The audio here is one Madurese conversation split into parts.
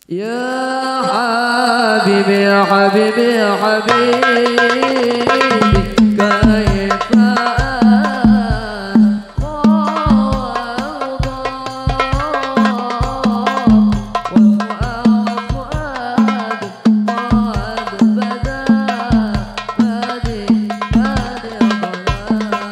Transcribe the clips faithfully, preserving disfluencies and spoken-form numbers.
يا حبيبي، يا حبيبي، يا حبيبي، كيف أنسى وفؤاد فؤادي قد بدا بادي بادي ظلام.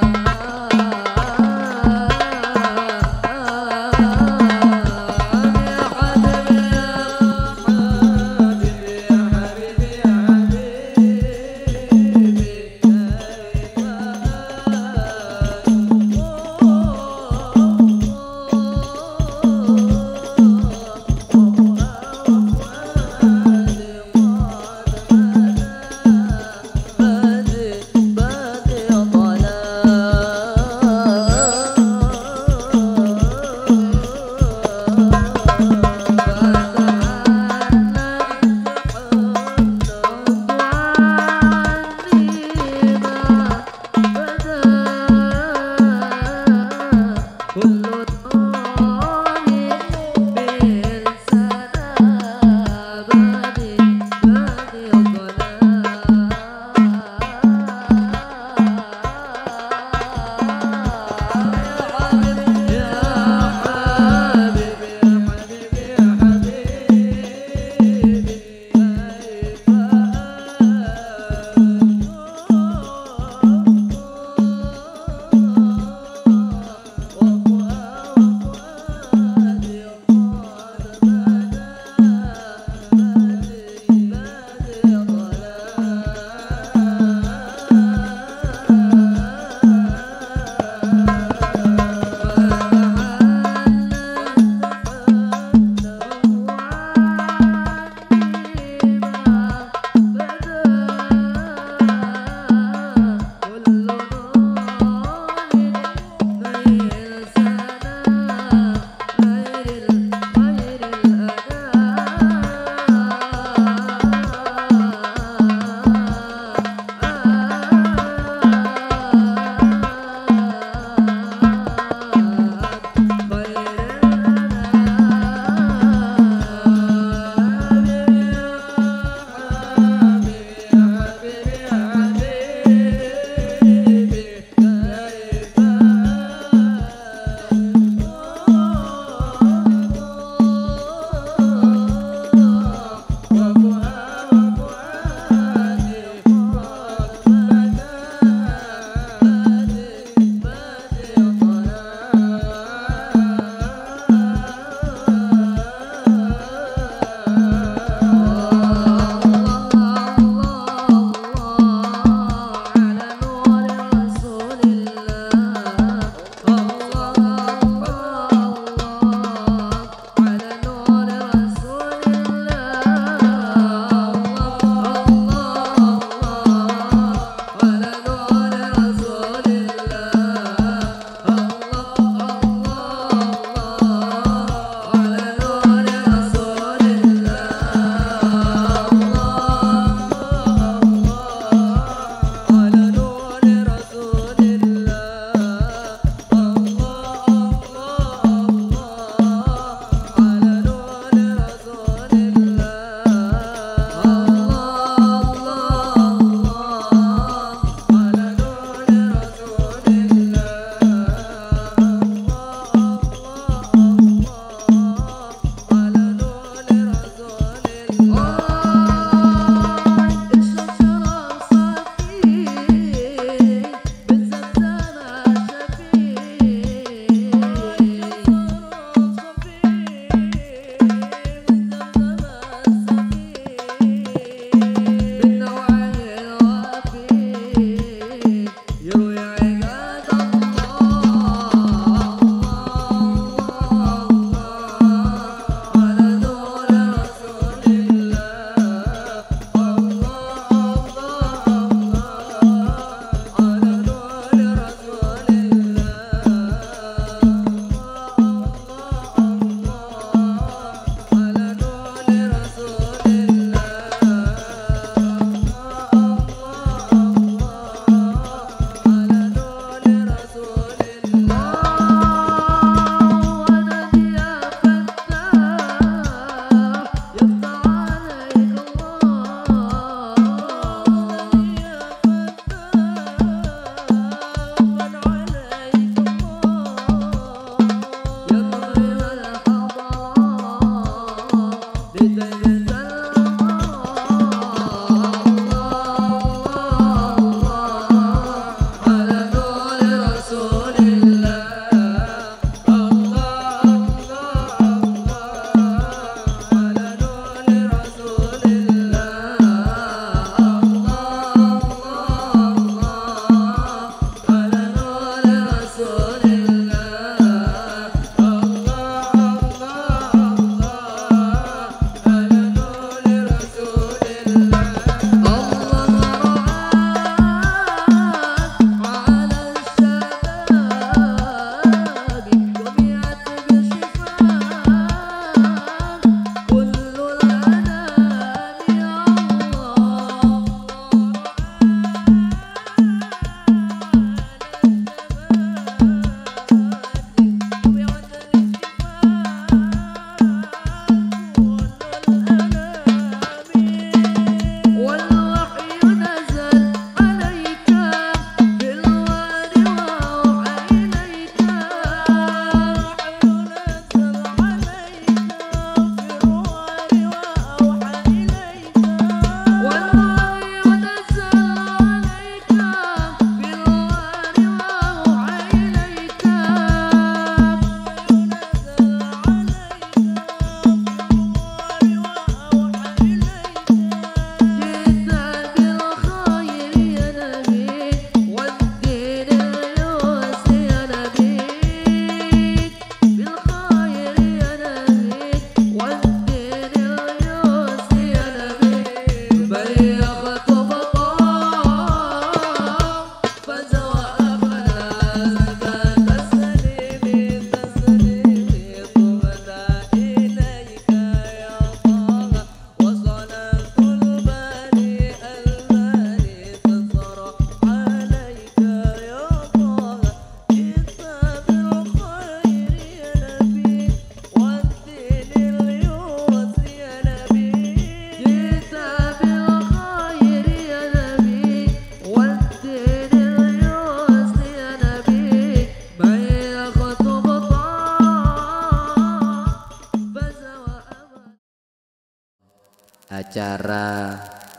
Acara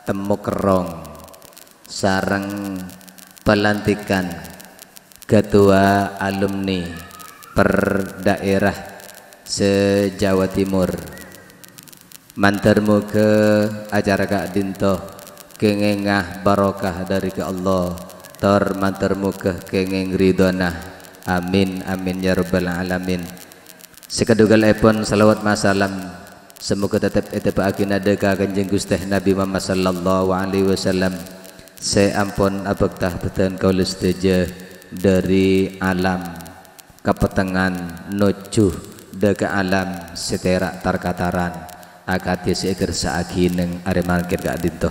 temmo kerrong sareng pelantikan Ketua Alumni per daerah se-Jawa Timur. Mandhâr moghâ acara ka'dhinto kèngènga barokah dhâri ka Allah, tor mandhâr moghâ kèngèng ridhona. Amin, amin, ya rabbal alamin. Sakaḍughâlèpon, shalawat masalam samoghâ tetep èteppa'aghi naḍhâ ka Kanjeng Ghustè Nabi Muhammad sallallahu alaihi wasallam, sè ampon abhâkta bhâdhân kaulâ sadhâjâ ḍâri alam kapettengngan nojjhu ḍâ' ka alam sè tèra' tar-kataran, akadhi sè èkersa'aghi neng arè mangkèn ka'ḍinto.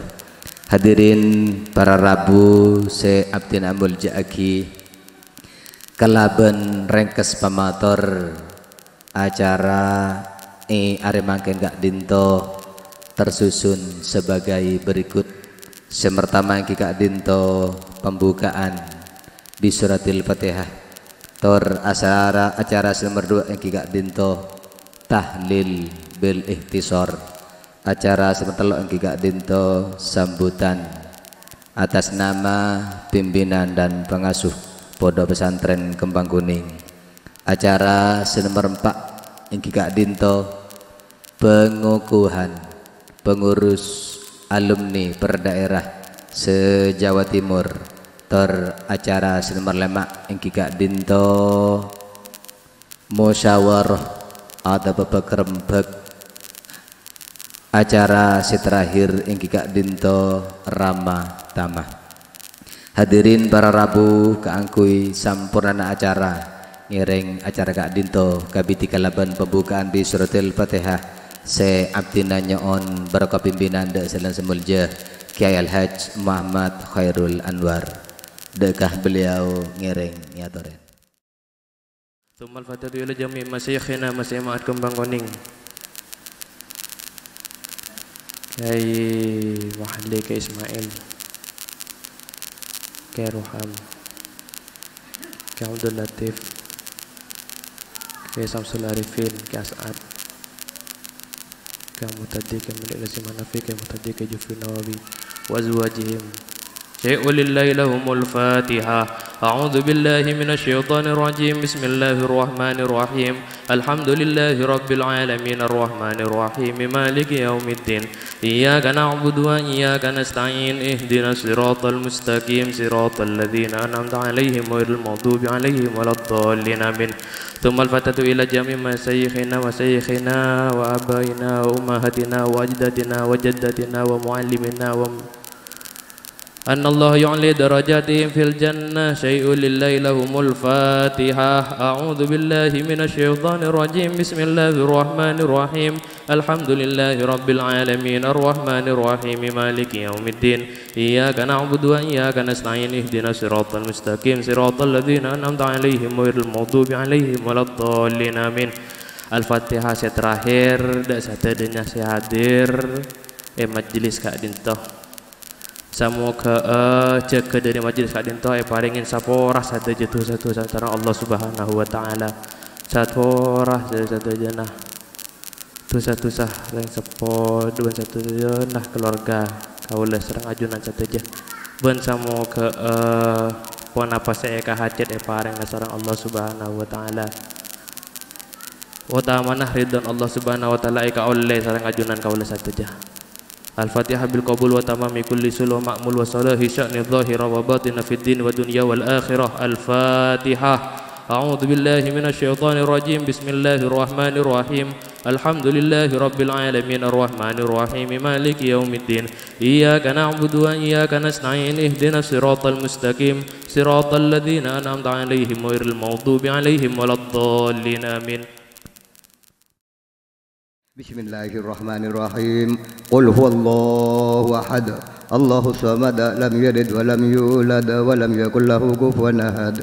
Hadirin para rabu sè abdhina amolja'aghi, kalabân rèngkes pamator, acara è arè mangkèn ka'ḍinto tersusun sebagai berikut. Sè pertama èngghi ka'ḍinto pembukaan bi suratil Fatihah. Tor acara, acara sè nomer dua èngghi ka'ḍinto tahlil bil ikhtisar. Acara sè nomer tello' èngghi ka'ḍinto sambutan atas nama pimpinan dan pengasuh Pondok Pesantren Kembang Kuning. Acara sè nomer empa' èngghi ka'ḍinto pengukuhan pengurus alumni per daerah se-Jawa Timur. Tor acara sè nomer lèma' èngghi ka'ḍinto musyawarah atabâ pakerembhâk. Acara sè terakhir èngghi ka'ḍinto rama tama. Hadirin para rabu, kaangghuy sampornana acara, ngèrèng acara ka'ḍinto kabidhi kalabân pembukaan bi suratil Fatihah sè abdhina nyo'on barokah pimpinan ḍâ' sè langkong molja Kiai Al-Hajj Muhammad Khairul Anwar. Ḍâ' ka beliau ngèrèng ngatorè. Tsummal fatihatu ila jami'i masyayikhina masyayikh ma'had Kembang Kuning. Kiai Muhalli, Kiai Ismail, Kiai Ruham, Kiai Abdul Latif, Kiai Samsul Arifin, Kiai As'ad, كمتدي كملك لسيما نفي كمتدي كجوف النووي وأزواجهم. شيء لله لهم الفاتحة. أعوذ بالله من الشيطان الرجيم. بسم الله الرحمن الرحيم. الحمد لله رب العالمين. الرحمن الرحيم. مالك يوم الدين. إياك نعبد وإياك نستعين. اهدنا الصراط المستقيم. صراط الذين أنعمت عليهم غير المغضوب عليهم ولا الضالين. آمين. ثم الفتحة إلى جميع مشايخنا وشيخنا وآبائنا وأمهاتنا وأجدادنا وجداتنا ومعلمنا وم-، أن الله يعلي درجاتهم في الجنة. شيء لله لهم الفاتحة. أعوذ بالله من الشيطان الرجيم. بسم الله الرحمن الرحيم. الحمد لله رب العالمين. الرحمن الرحيم. مالك يوم الدين. إياك نعبد وإياك نستعين. اهدنا الصراط المستقيم. صراط الذين أنعمت عليهم غير المغضوب عليهم ولا الضالين. آمين. Al-Fatihah sè terakhir, dâ' sadhâjâna sè hadir è majelis ka'dinto. Samoghâ'â jâgâ dâri majelis ka'dinto èparèngè saporah sadhâjâ dhusa-dhusa sareng Allah Subhanahu wa Ta'ala. Saporah sadhâjâna dhusa-dhusa rèng seppo bân sadhâjâna keluarga kaulâ sareng ajunan sadhâjâ. Bân samoghâ'â ponapa sè èkahajhât èparèngana sareng Allah Subhanahu wa Ta'ala. Otamana ridhâna Allah Subhanahu wa Ta'ala èkaollè sareng ajunan kaulâ sadhâjâ. الفاتحة بالقبول وتمام كل سؤل ومأمول وصلاح شأن الظاهرة وباطنة في الدين والدنيا والآخرة. الفاتحة. أعوذ بالله من الشيطان الرجيم. بسم الله الرحمن الرحيم. الحمد لله رب العالمين. الرحمن الرحيم. مالك يوم الدين. إياك نعبد وإياك نستعين. اهدنا الصراط المستقيم. صراط الذين أنعمت عليهم غير المغضوب عليهم ولا الضالين. آمين. بسم الله الرحمن الرحيم. قل هو الله أحد، الله الصمد، لم يلد ولم يولد، ولم يكن له كفوا أحد.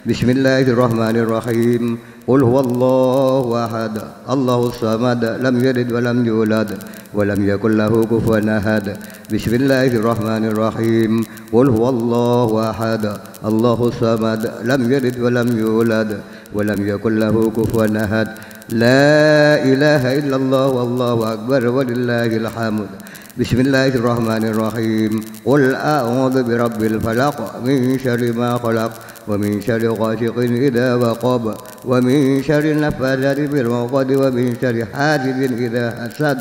بسم الله الرحمن الرحيم. قل هو الله أحد، الله الصمد، لم يلد ولم يولد، ولم يكن له كفوا أحد. بسم الله الرحمن الرحيم. قل هو الله أحد، الله الصمد، لم يلد ولم يولد، ولم يكن له كفوا أحد. لا إله إلا الله، والله أكبر، ولله الحمد. بسم الله الرحمن الرحيم. قل أعوذ برب الفلق، من شر ما خلق، ومن شر غاسق إذا وقب، ومن شر النفاثات في العقد، ومن شر حاسد إذا حسد.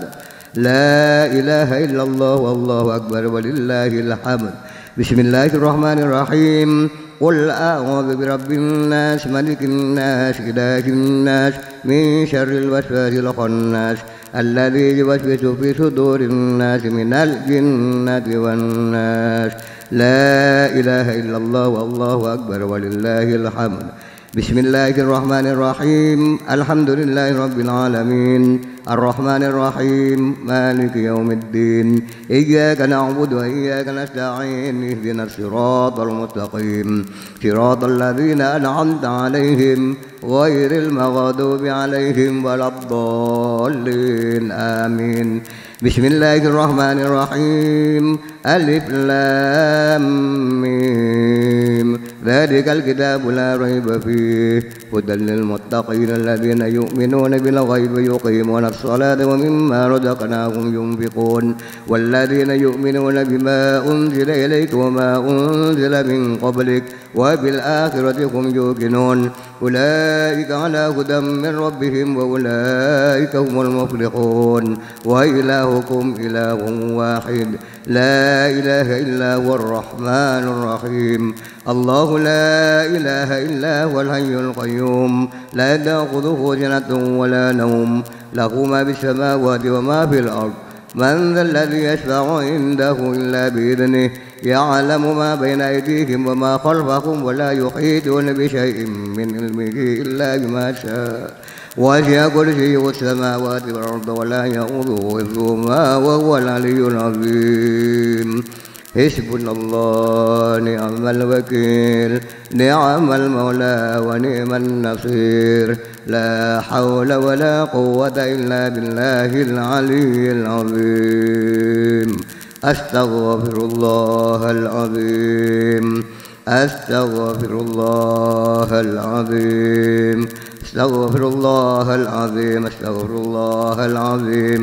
لا إله إلا الله، والله أكبر، ولله الحمد. بسم الله الرحمن الرحيم. قل أعوذ برب الناس، ملك الناس، إله الناس، من شر الوسواس الخناس، الذي يوسوس في صدور الناس من الجنة والناس. لا إله إلا الله، والله أكبر، ولله الحمد. بسم الله الرحمن الرحيم. الحمد لله رب العالمين. الرحمن الرحيم. مالك يوم الدين. إياك نعبد وإياك نستعين. اهدنا الصراط المستقيم. صراط الذين أنعمت عليهم غير المغضوب عليهم ولا الضالين. آمين. بسم الله الرحمن الرحيم. ألف لام ميم. ذلك الكتاب لا ريب فيه. هدى للمتقين الذين يؤمنون بالغيب ويقيمون الصلاة ومما رزقناهم ينفقون. والذين يؤمنون بما أنزل إليك وما أنزل من قبلك وبالآخرة هم يوقنون. أولئك على هدى من ربهم وأولئك هم المفلحون. وإلهكم إله واحد، لا إله إلا هو الرحمن الرحيم. الله لا إله إلا هو الحي القيوم، لا تأخذه سنة ولا نوم، له ما في السماوات وما في الأرض. من ذا الذي يشفع عنده إلا بإذنه، يعلم ما بين أيديهم وما خلفهم، ولا يحيطون بشيء من علمه إلا بما شاء، وسع كرسيه السماوات والأرض، ولا يؤوده حفظهما، وهو العلي العظيم. حسبنا الله نعم الوكيل، نعم المولى ونعم النصير، لا حول ولا قوة إلا بالله العلي العظيم. أستغفر الله العظيم، أستغفر الله العظيم، أستغفر الله العظيم، أستغفر الله العظيم.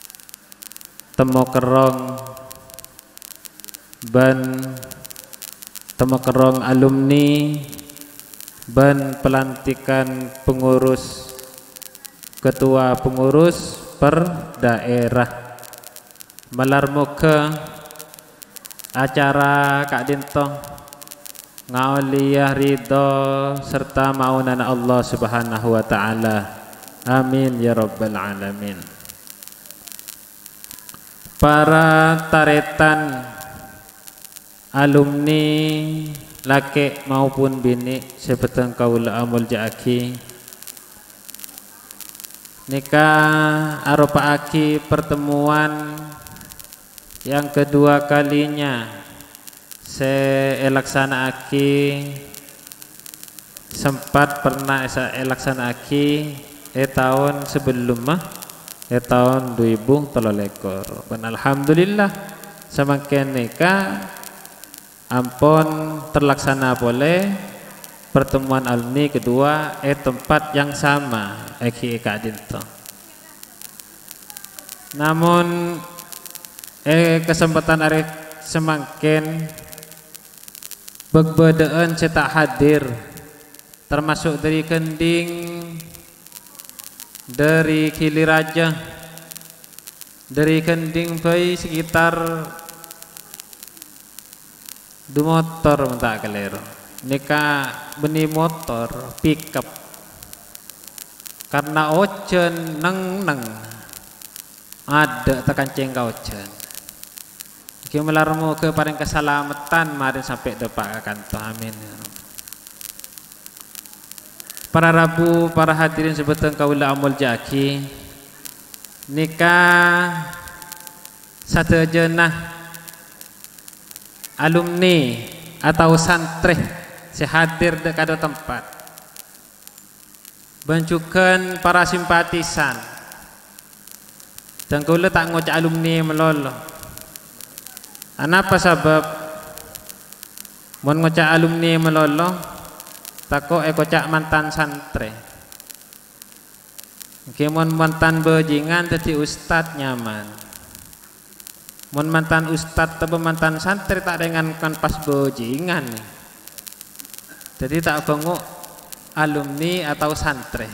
Temmo kerrong bân temmo kerrong alumni bân pelantikan pengurus, ketua pengurus per daerah. Malar moghâ acara ka'dinto ngaollèya ridho sarta maonana Allah Subhanahu wa Ta'ala. Amin ya rabbal alamin. Para tarètan alumni lakè' maupun binè' sè bhâdhân kaulâ amolja'aghi, nèka aropa'aghi pertemuan yang kedua kalinya sè èlaksana'aghi, sempat pernah èsa-, èlaksana'aghi è taon sabellumma, è taon du èbu tello lèkor. Bân alhamdulillah, samangkèn nèka ampon terlaksana polè pertemuan alumni kedua è tempat yang sama, èngghi è ka'dinto. Namong, è kasempadhân arè samangkèn, bâk-bâdâ'ân sè ta' hadir, termasuk dâri Gending, dâri Gili Raja, dâri Gending bhâi sekitar du motor, mon ta' kalèro. Nèka bânnè motor pickup. Karna ojhân neng-neng, adâ' takancèng ka ojhân. Èngghi malar moghâ parèng kasalameddhân marèn sampè' dâpa' ka kanto. Amin, ya Rabb. Para rabu, para hadirin sè bhâdhân kaulâ amolja'aghi, nèka sadhâjâna alumni atau santrè sè hadir dâ' kado tempat. Bân jhughân para simpatisan. Dhâng kaulâ ta' ngoca' alumni malolo. Anapa sabâb? Mon ngoca' alumni malolo, tako' èkoca' mantan santrè. Èngghi mon mantan bhâjingan dhâddhi ustad nyaman. Mon mantan ustad otabâ mantan santrè ta' rèngan kan pas bhâjingan, nè. Dhâddhi ta' bângo' alumni atau santrè.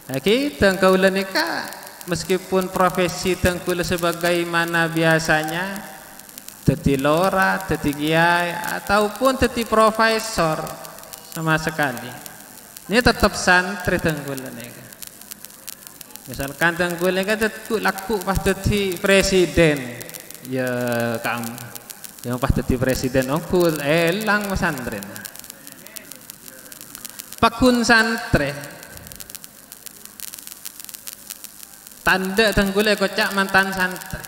Èngghi dhâng kaulâ nèka, meskipun profesi dhâng kaulâ sebagaimana biasanya, dhâddhi lora, dhâddhi kiyaè, ataupun dhâddhi profesor sama sekali. Nè tettep santrè dhâng kaulâ nèka. Misalkan dhâng kaulâ kan dhâddhi lagghu' pas dhâddhi presiden. Ya, kam-, ya pas dhâddhi presiden ongghu èlang santrèna. Pagghun santrè. Tandhâ dhâng kaulâ èkoca' mantan santrè.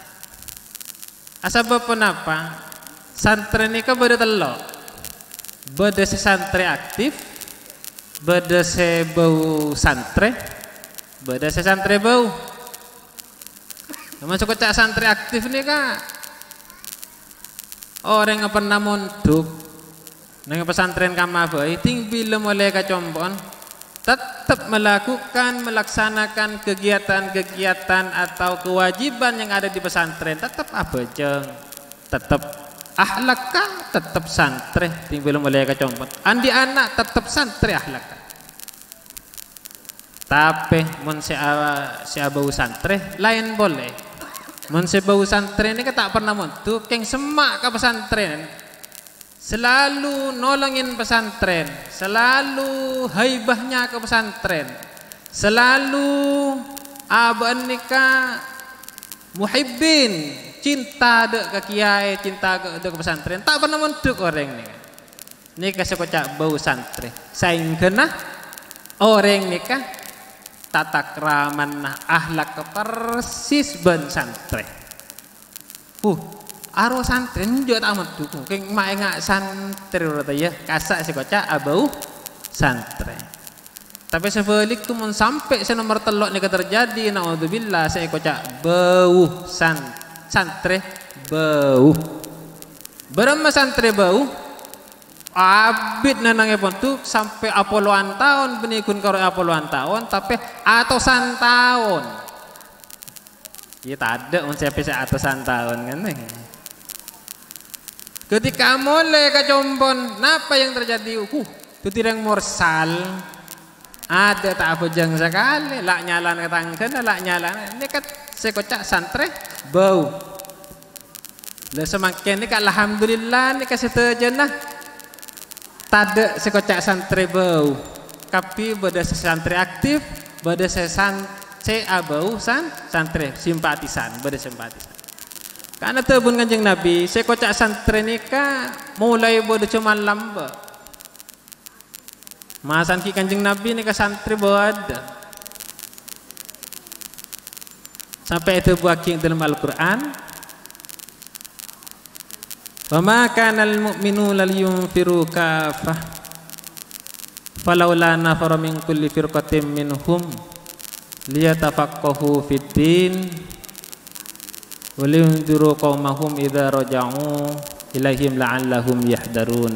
Asabâb ponapa? Santrè nèka bâdâ tello'. Bâdâ sè santrè aktif, bâdâ sè bâu santrè, bâdâ sè santrè bâu. Mon sè koca' santrè aktif nèka orèng pernah mondhuk neng pesantren kamma bhâi, dhing bilâ molè ka compo'na, tettep melakukan, melaksanakan kegiatan-kegiatan atau kewajiban yang ada di pesantren, tettep abhâjâng, tettep akhlakka, tettep santrè, dhing bilâ molè ka compo'na. Andi' ana', tettep santrè akhlakka. Tapè mon sè a-, sè abâu santrè, laèn polè. Mon sè bâu santrè nèka ta' pernah mondhuk, kèng semma' ka pesantren. Selalu nolongin pesantren, selalu haibahnya ka pesantren, selalu abâ'na nèka muhibbin, cinta dâ' ka kiyaè, cinta ka, dâ' ka pesantren. Ta' pernah mondhuk orèng nèka. Nèka sè koca' bâu santrè. Saèngghâna orèng nèka tata kramana akhlak persis bân santrè. Huh, aro santrè, enjâ' ta' mondhuk. Kèng ma' enga' santrè, rata, ya. Kassa' sè koca' abâu santrè. Tapè sabhâligghâ, mon sampè' sè nomer tello' nèka terjadi, naudzubillah, sè èkoca' bâu san-, santrè bâu. Bârâmma santrè bâu? Abit nènangèpon tu sampè' apolowan taon, bânnè ghun karo apolowan taon, tapè atosan taon. Iyâ, tadâ' mon sè pèssè atosan taon, kan? Ketika molè ka compo'na, napa yang terjadi? Uh, dhâddhi rèng morsal. Adâ' ta' abhâjâng sakalè, la' nyalana ka tangghâna, la' nyalana. Nèka sè koca' santrè bâu. La samangkèn nèka, alhamdulillah, nèka sadhâjâna tadâ' sè koca' santrè bâu. Kabbhi bâdâ sè santrè aktif, bâdâ sè san-, sè abâu san-, santrè, simpatisan, bâdâ simpatisan. Karna dhâbuna Kanjeng Nabi, sè koca' santrè nèka molaè bâdâ jhâman lambâ'. Masan ghi' Kanjeng Nabi nèka santrè bâdâ. Sampè' èdhâbuwâghi è dâlem Al-Qur'an, "Wa ma kana al-mu'minuna liyunfiru kaffah, falaula nafara min kulli firqatin minhum liyatafaqqahu fid din, wa liyunziru qaumahum idza raja'u ilaihim la'allahum yahdzarun."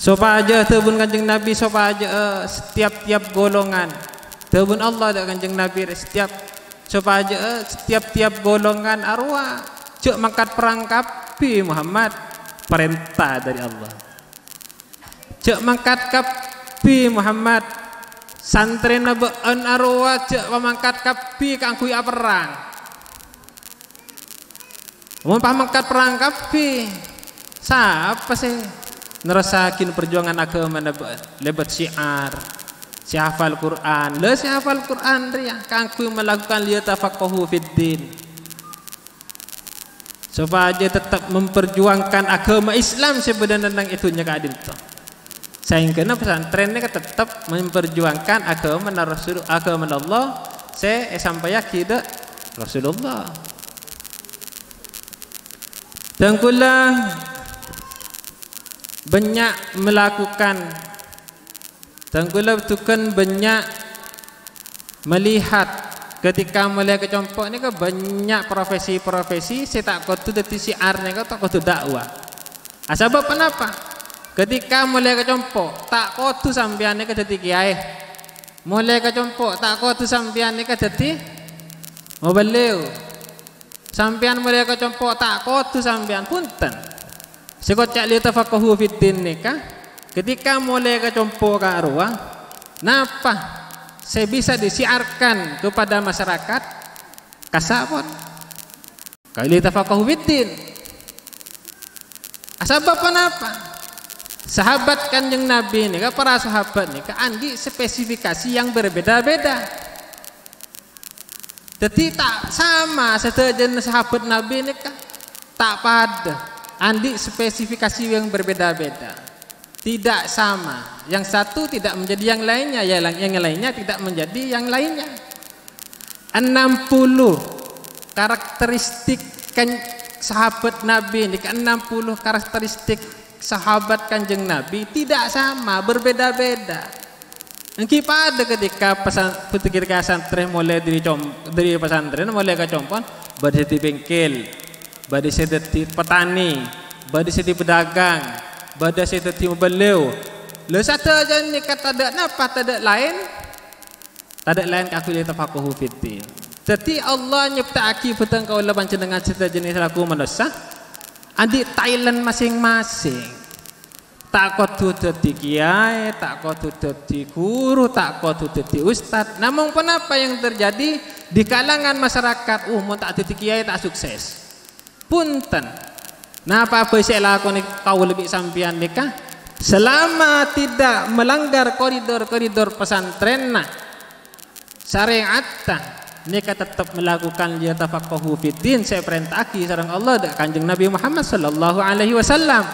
Sopajâ, dhâbuna Kanjeng Nabi, sopajâ, eh, setiap-tiap golongan. Dhâbuna Allah dâ' Kanjeng Nabi, setiap, sopajâ, eh, setiap-tiap golongan arowa jhâ' mangkat perrang kabbhi, Muhammad. Parènta dâri Allah. Jhâ' mangkat kabbhi, Muhammad. Santrèna bâ'ân arowa jhâ' pamangkat kabbhi kaangghuy aperrang. Mon pamangkat perrang kabbhi, sapa sè nerrossaghi parjuwângan aghâmana bâ'ân? Lèbât syiar, sè hafal Qur'an. La, sè hafal Qur'an rèya kaangghuy malakukan liyatafaqqahu fid din. Sopajâ tettep memperjuangkan aghâma Islam sè bâdâ neng è dhunnya ka'dinto. Saèngghâna pesantren nèka tettep memperjuangkan aghâmana Rasul, aghâmana Allah sè èsampayaghi dâ' Rasulullah. Dhâng kaulâ bânnya' malakukan, dhâng kaulâ jhughân bânnya' melihat ketika molè ka compo' nèka bânnya' profesi-profesi sè ta' kodhu dhâddhi syiar nèka, ta' kodhu dakwah. Asabâb ponapa? Ketika molè ka compo', ta' kodhu sampèyan nèka dhâddhi kèyaè. Molè ka compo', ta' kodhu sampèyan nèka dhâddhi mobâlliu. Sampèyan molè ka compo', ta' kodhu sampèyan, bhunten. Sè koca' liyatafaqqahu fid din nèka, ketika molè ka compo' ka'rowa, napa sè bisa disiarkan kepada masyarakat? Kassa' pon. Ka liyatafaqqahu fid din. Asabâb ponapa? Sahabat Kanjeng Nabi nèka, para sahabat nèka andi' spesifikasi yang berbeda-beda. Dhâddhi ta' sama sadhâjâna sahabat Nabi nèka, ta' padâ, andi' spesifikasi yang berbeda-beda. Tidak sama. Yang satu tidak menjadi yang lainnya, ya, yang lainnya tidak menjadi yang lainnya. Enam puluh karakteristik kan sahabat Nabi nèka, enam puluh karakteristik sahabat Kanjeng Nabi tidak sama, berbeda-beda. Èngghi padâ ketika pesan-, ketika santrè molè dâri com-, dâri pesantren molè ka compo'na, bâdâ sè dhâddhi bengkel, bâdâ sè dhâddhi petani, bâdâ sè dhâddhi pedagang, bâdâ sè dhâddhi mobâlliu. La, sadhâjâna nèka tadâ' napa, tadâ' laèn, tadâ' laèn kaangghuy liyatafaqqahu fid din. Dhâddhi, Allah nyepta'aghi bhâdhân kaulâ panjhennengngan sadhâjâna salaku manossa andi' talent masing-masing. Ta' kodhu dhâddhi kèyaè, ta' kodhu dhâddhi ghuru, ta' kodhu dhâddhi ustad. Namong ponapa yang terjadi di kalangan masyarakat? "Uh, mon ta' dhâddhi kèyaè, ta' sukses." Bhunten. Napa bhâi sè èlakonè kaulâ bi' sampèyan nèka? Selama tidak melanggar koridor-koridor pesantrenna, syariatta, nèka tettep melakukan liyatafaqqahu fid din sè èparènta'aghi sareng Allah dâ' Kanjeng Nabi Muhammad sallallahu alaihi wasallam.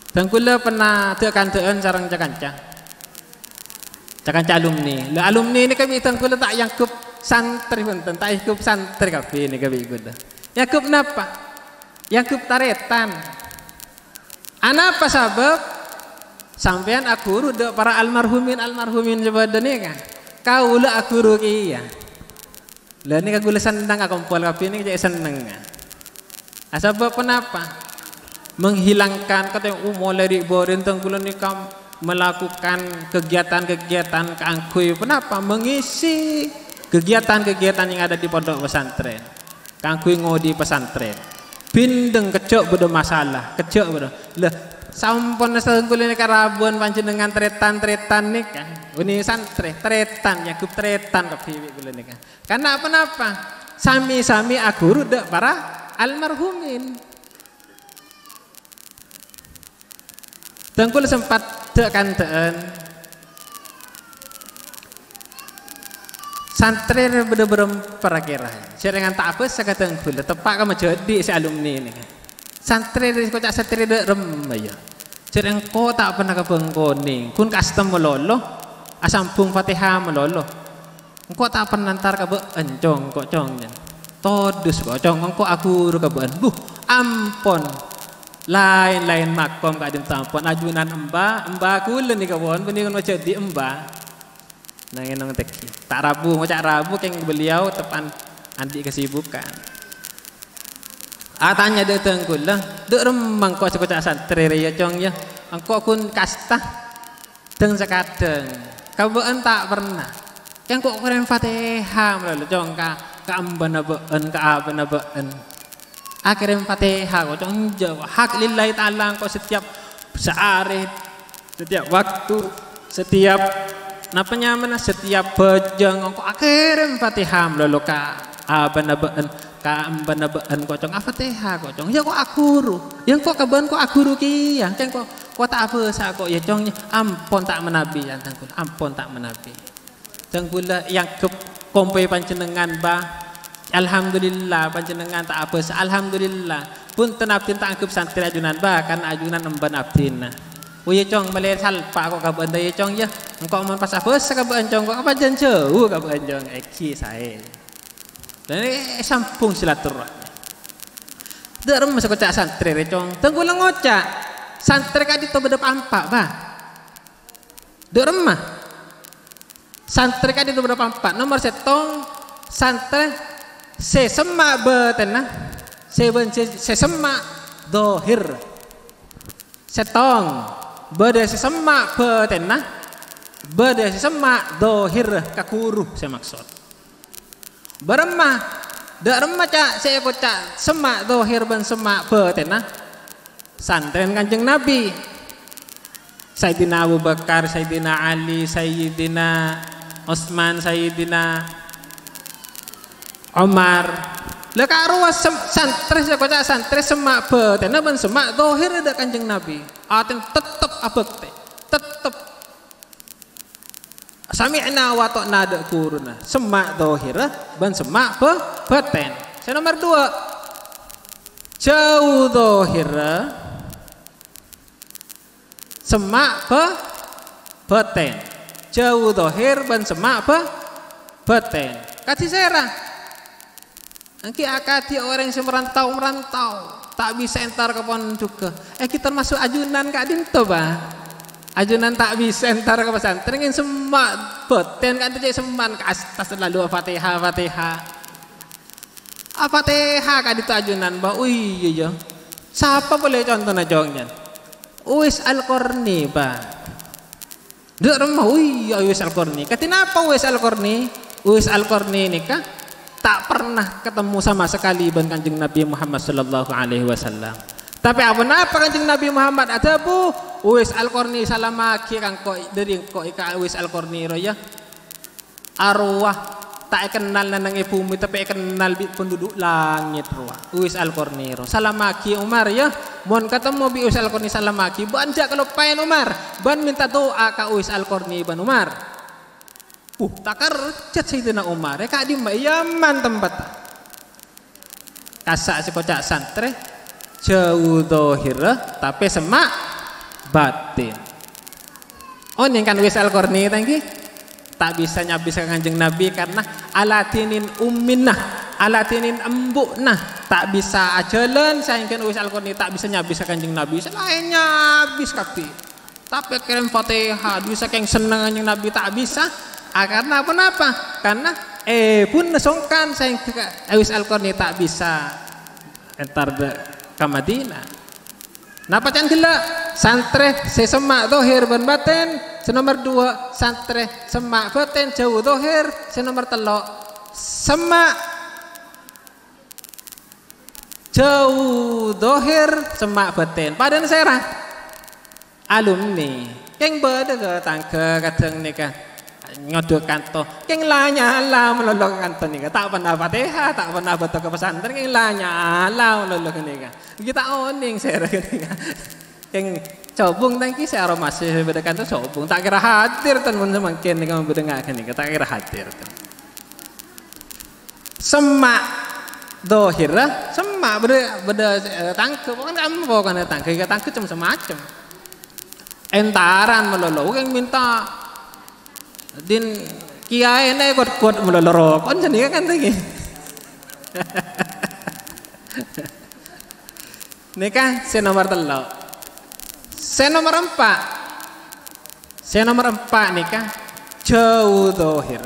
Dhâng kaulâ pernah dâ'-kandâ'ân sareng ca-kanca. Ca-kanca alumni. La, alumni nèka bi' dhâng kaulâ ta' èangghep santrè, bhunten, ta' èangghep santrè kabbhi nèka bi' kaulâ. Èangghep napa? Èangghep tarètan. Anapa sabâb? Sampèyan aghuru dâ' para almarhumin-almarhumin sè bâdâ nèka. Kaulâ aghuru kèya. La, nèka kaulâ senneng akompol kabbhi nèka cè' sennengnga. Asabâb ponapa? Menghilangkan, katanya, "Oh, molaè dhi' bâriyân dhâng kaulâ nèka melakukan kegiatan-kegiatan kaangghuy ponapa? Mengisi kegiatan-kegiatan yang ada di pondok pesantren. Kaangghuy ngodhi'i pesantren. Bhindheng kejjhâ' bâdâ masalah, kejjhâ' bâdâ. Lah, sampon satèya kaulâ nèka rabuwân panjhennengngan tarètan-tarètan nèka. Uni santrè, tarètan, nyanggup tarètan kabbhi bi' kaulâ nèka. Karena apa-napa? Sami-sami aghuru dâ' para almarhumin. Dhâng kaulâ sempat dâ'-kandâ'ân. Santrè rè bâdâ bârâmpa ra-kèra? Sèrèngan ta' abhâsa ka dhâng kaulâ, teppa' ka majhâdi' sè alumni nèka. Santrè rè, koca' santrè dâ' remma, yâ. Jhâ' engko' ta' pernah ka bângkona, ghun kasta malolo, asambhung Fatihah malolo. Engko' ta' pernah entar ka bâ'na, Cong, engko', Cong, yâ. Todus, kok, Cong, engko' aghuru ka bâ'na. Buh, ampon. Laèn-laèn makom ka'dinto ampon. Ajunan emba, emba kaulâ nèka pon, panèka majhâdi' emba. Nangèng nong tèngghi. Ta' rabu, ngoca' rabu kèng beliau teppan andi' kesibukan. Atanya dâ' dhâng kaulâ, dâ' remma engko' sè koca' santrè rè, yâ, Cong, yâ. Engko' ghun kasta. Dhâng sakadhâng, ka bâ'na ta' pernah. Kèng engko' kèrèm Fatihah malolo, Cong, ka, ka embana bâ'na, ka abâna bâ'na. Akèrèm Fatihah, kok, Cong, enjâ', kok. Hak lillahi ta'ala, engko' setiap saarè, setiap waktu, setiap, napa nyamana, setiap bhâjâng, engko' akèrèm Fatihah malolo ka abâna bâ'na, ka embana bâ'na, kok, Cong, a-Fatihah, kok, Cong. Yâ, kok aghuru. Yâ, engko' ka bâ'na kok aghuru kèya. Kèng engko', kok ta' abhâsa, kok, yâ, Cong, yâ. Ampon ta' manabi, yâ, dhâng kaulâ. Ampon ta' manabi. Dhâng kaulâ èangghep kompoy panjhennengngan, Bah. Alhamdulillah, panjhennengngan ta' abhâsa. Alhamdulillah. Bhunten abdhina ta' anggep santrè ajunan, Bah, karna ajunan emban abdhina. Oh, yâ, Cong, malè salpa' kok ka bâ'na, yâ, Cong, yâ. Engko' mon pas abhâsa ka bâ'na, Cong, kok apa jhân jhâu ka bâ'na, Cong. Èngghi saè. Dhân èsambhung silaturahmi. Dâ' remma sè koca' santrè rè, Cong. Dhâng kaulâ ngoca', santrè ka'dinto bâdâ pa'-empa', Bah. Dâ' remma. Santrè ka'dinto bâdâ pa'-empa'. Nomor sèttong, santrè sè semma' bâtènna, sè bân sè, sè semma' dhâhir. Sèttong, bâdâ sè semma' bâtènna, bâdâ sè semma' dhâhir ka ghuru sè maksod. Bârâmma, dâ' remma ca' sè èkoca' semma' dhâhir bân semma' bâtènna? Santrèna Kanjeng Nabi. Sayyidina Abu Bakar, Sayyidina Ali, Sayyidina Utsman, Sayyidina Umar. La, ka'rowa sem-, santrè sè èkoca' santrè semma' bâtènna bân semma' dhâhirra dâ' Kanjeng Nabi. Atèna tettep abhâktè, tettep Sami'na wa ata'na dâ' ghuruna, semma' dhâhirra bân semma' bâ-, bâtèn. Sè nomer duwâ', jhâu dhâhirra, semma' bâ-, bâtèn. Jhâu dhâhir bân semma' bâ-, bâtèn. Kadhi sèra? Èngghi akadhi orèng sè merantau-merantau, ta' bisa entar ka pondhugghâ. Èngghi termasuk ajunan ka'dinto, Bah. Ajunan ta' bisa entar ka pesantren, ngèn semma' bâtèn ka'dinto cè' semma' kasta terlalu Fatihah, Fatihah. A-Fatihah ka'dinto ajunan, Bah. Oh iyâ, yâ. Sapa polè contona, Cong, yâ? Uwais Al-Qarni, Bah. Dâ' remma, oh iyâ, Uwais Al-Qarni. Kadhi napa Uwais Al-Qarni? Uwais Al-Qarni nèka ta' pernah katemmo sama sekali bân Kanjeng Nabi Muhammad sallallahu alaihi wasallam. Tapè aponapa Kanjeng Nabi Muhammad adhâbu, "Uwais Al-Qarni, salamaghi ka engko', dâri engko' ka Uwais Al-Qarni rowa, yâ. Arowa ta' èkennal neng è bhumè, tapè èkennal bi' penduduk langit rowa. Uwais Al-Qarni rowa. Salamaghi Umar, yâ. Mon katemmo bi' Uwais Al-Qarni, salamaghi. Bân jhâ' kaloppaèn Umar. Bân mènta du'a ka Uwais Al-Qarni bân Umar." Uh, takerjhât Sayyidina Umar. È ka'dimma? È Yaman tempat. Kassa' sè koca' santrè, jhâu dhâhirra, tapè semma' bâtèn. Onèng kan Uwais Al-Qarni ta' èngghi? Ta' bisa nyabis ka Kanjeng Nabi karna ala dinin ummina, ala dinin embu'na. Ta' bisa ajhâlân saèngghâna Uwais Al-Qarni ta' bisa nyabis ka Kanjeng Nabi. Sè laèn nyabis kabbhi. Tapè kèrèm Fatihah, bisa kèng senneng Kanjeng Nabi ta' bisa. Ah, karna ponapa? Karna èbhuna songkan saèngghâ Uwais Al-Qarni ta' bisa entar dâ-, ka Madinah. Napa can ghellâ'? Santrè sè semma' dhâhir bân batèn. Sè nomer duwâ', santrè semma' batèn jhâu dhâhir. Sè nomer tello', semma' jhâu dhâhir, semma' batèn. Padâna sèra? Alumni. Kèng bâdâ ka tangghâ kadhâng nèka nyodhu' kanto. Kèng la nyala malolo ka kanto nèka. Ta' pernah Fatihah, ta' pernah bâdâ ka pesantren, kèng la nyala malolo ka nèka. Ghi' ta' onèng sèra ka nèka. Kèng cobung ta' ènggi sè aromasè bâdâ kanto cobung. Ta' kèra hadir, ten, mon samangkèn nèka bâdâ ngaghân nèka. Ta' kèra hadir, ten. Semma' dhâhirra, semma' bâdâ, bâdâ, eh, tangghâ, pokokna kamu, pokokna tangghâ, ya tangghâ cem-, semacem. Èntaran malolo, kèng mènta din kiyaèna èkot-kot malolo rokon, jâ nèka kan lagi. Nèka sè nomer tello'. Sè nomer empa'. Sè nomer empa' nèka, jhâu dhâhir,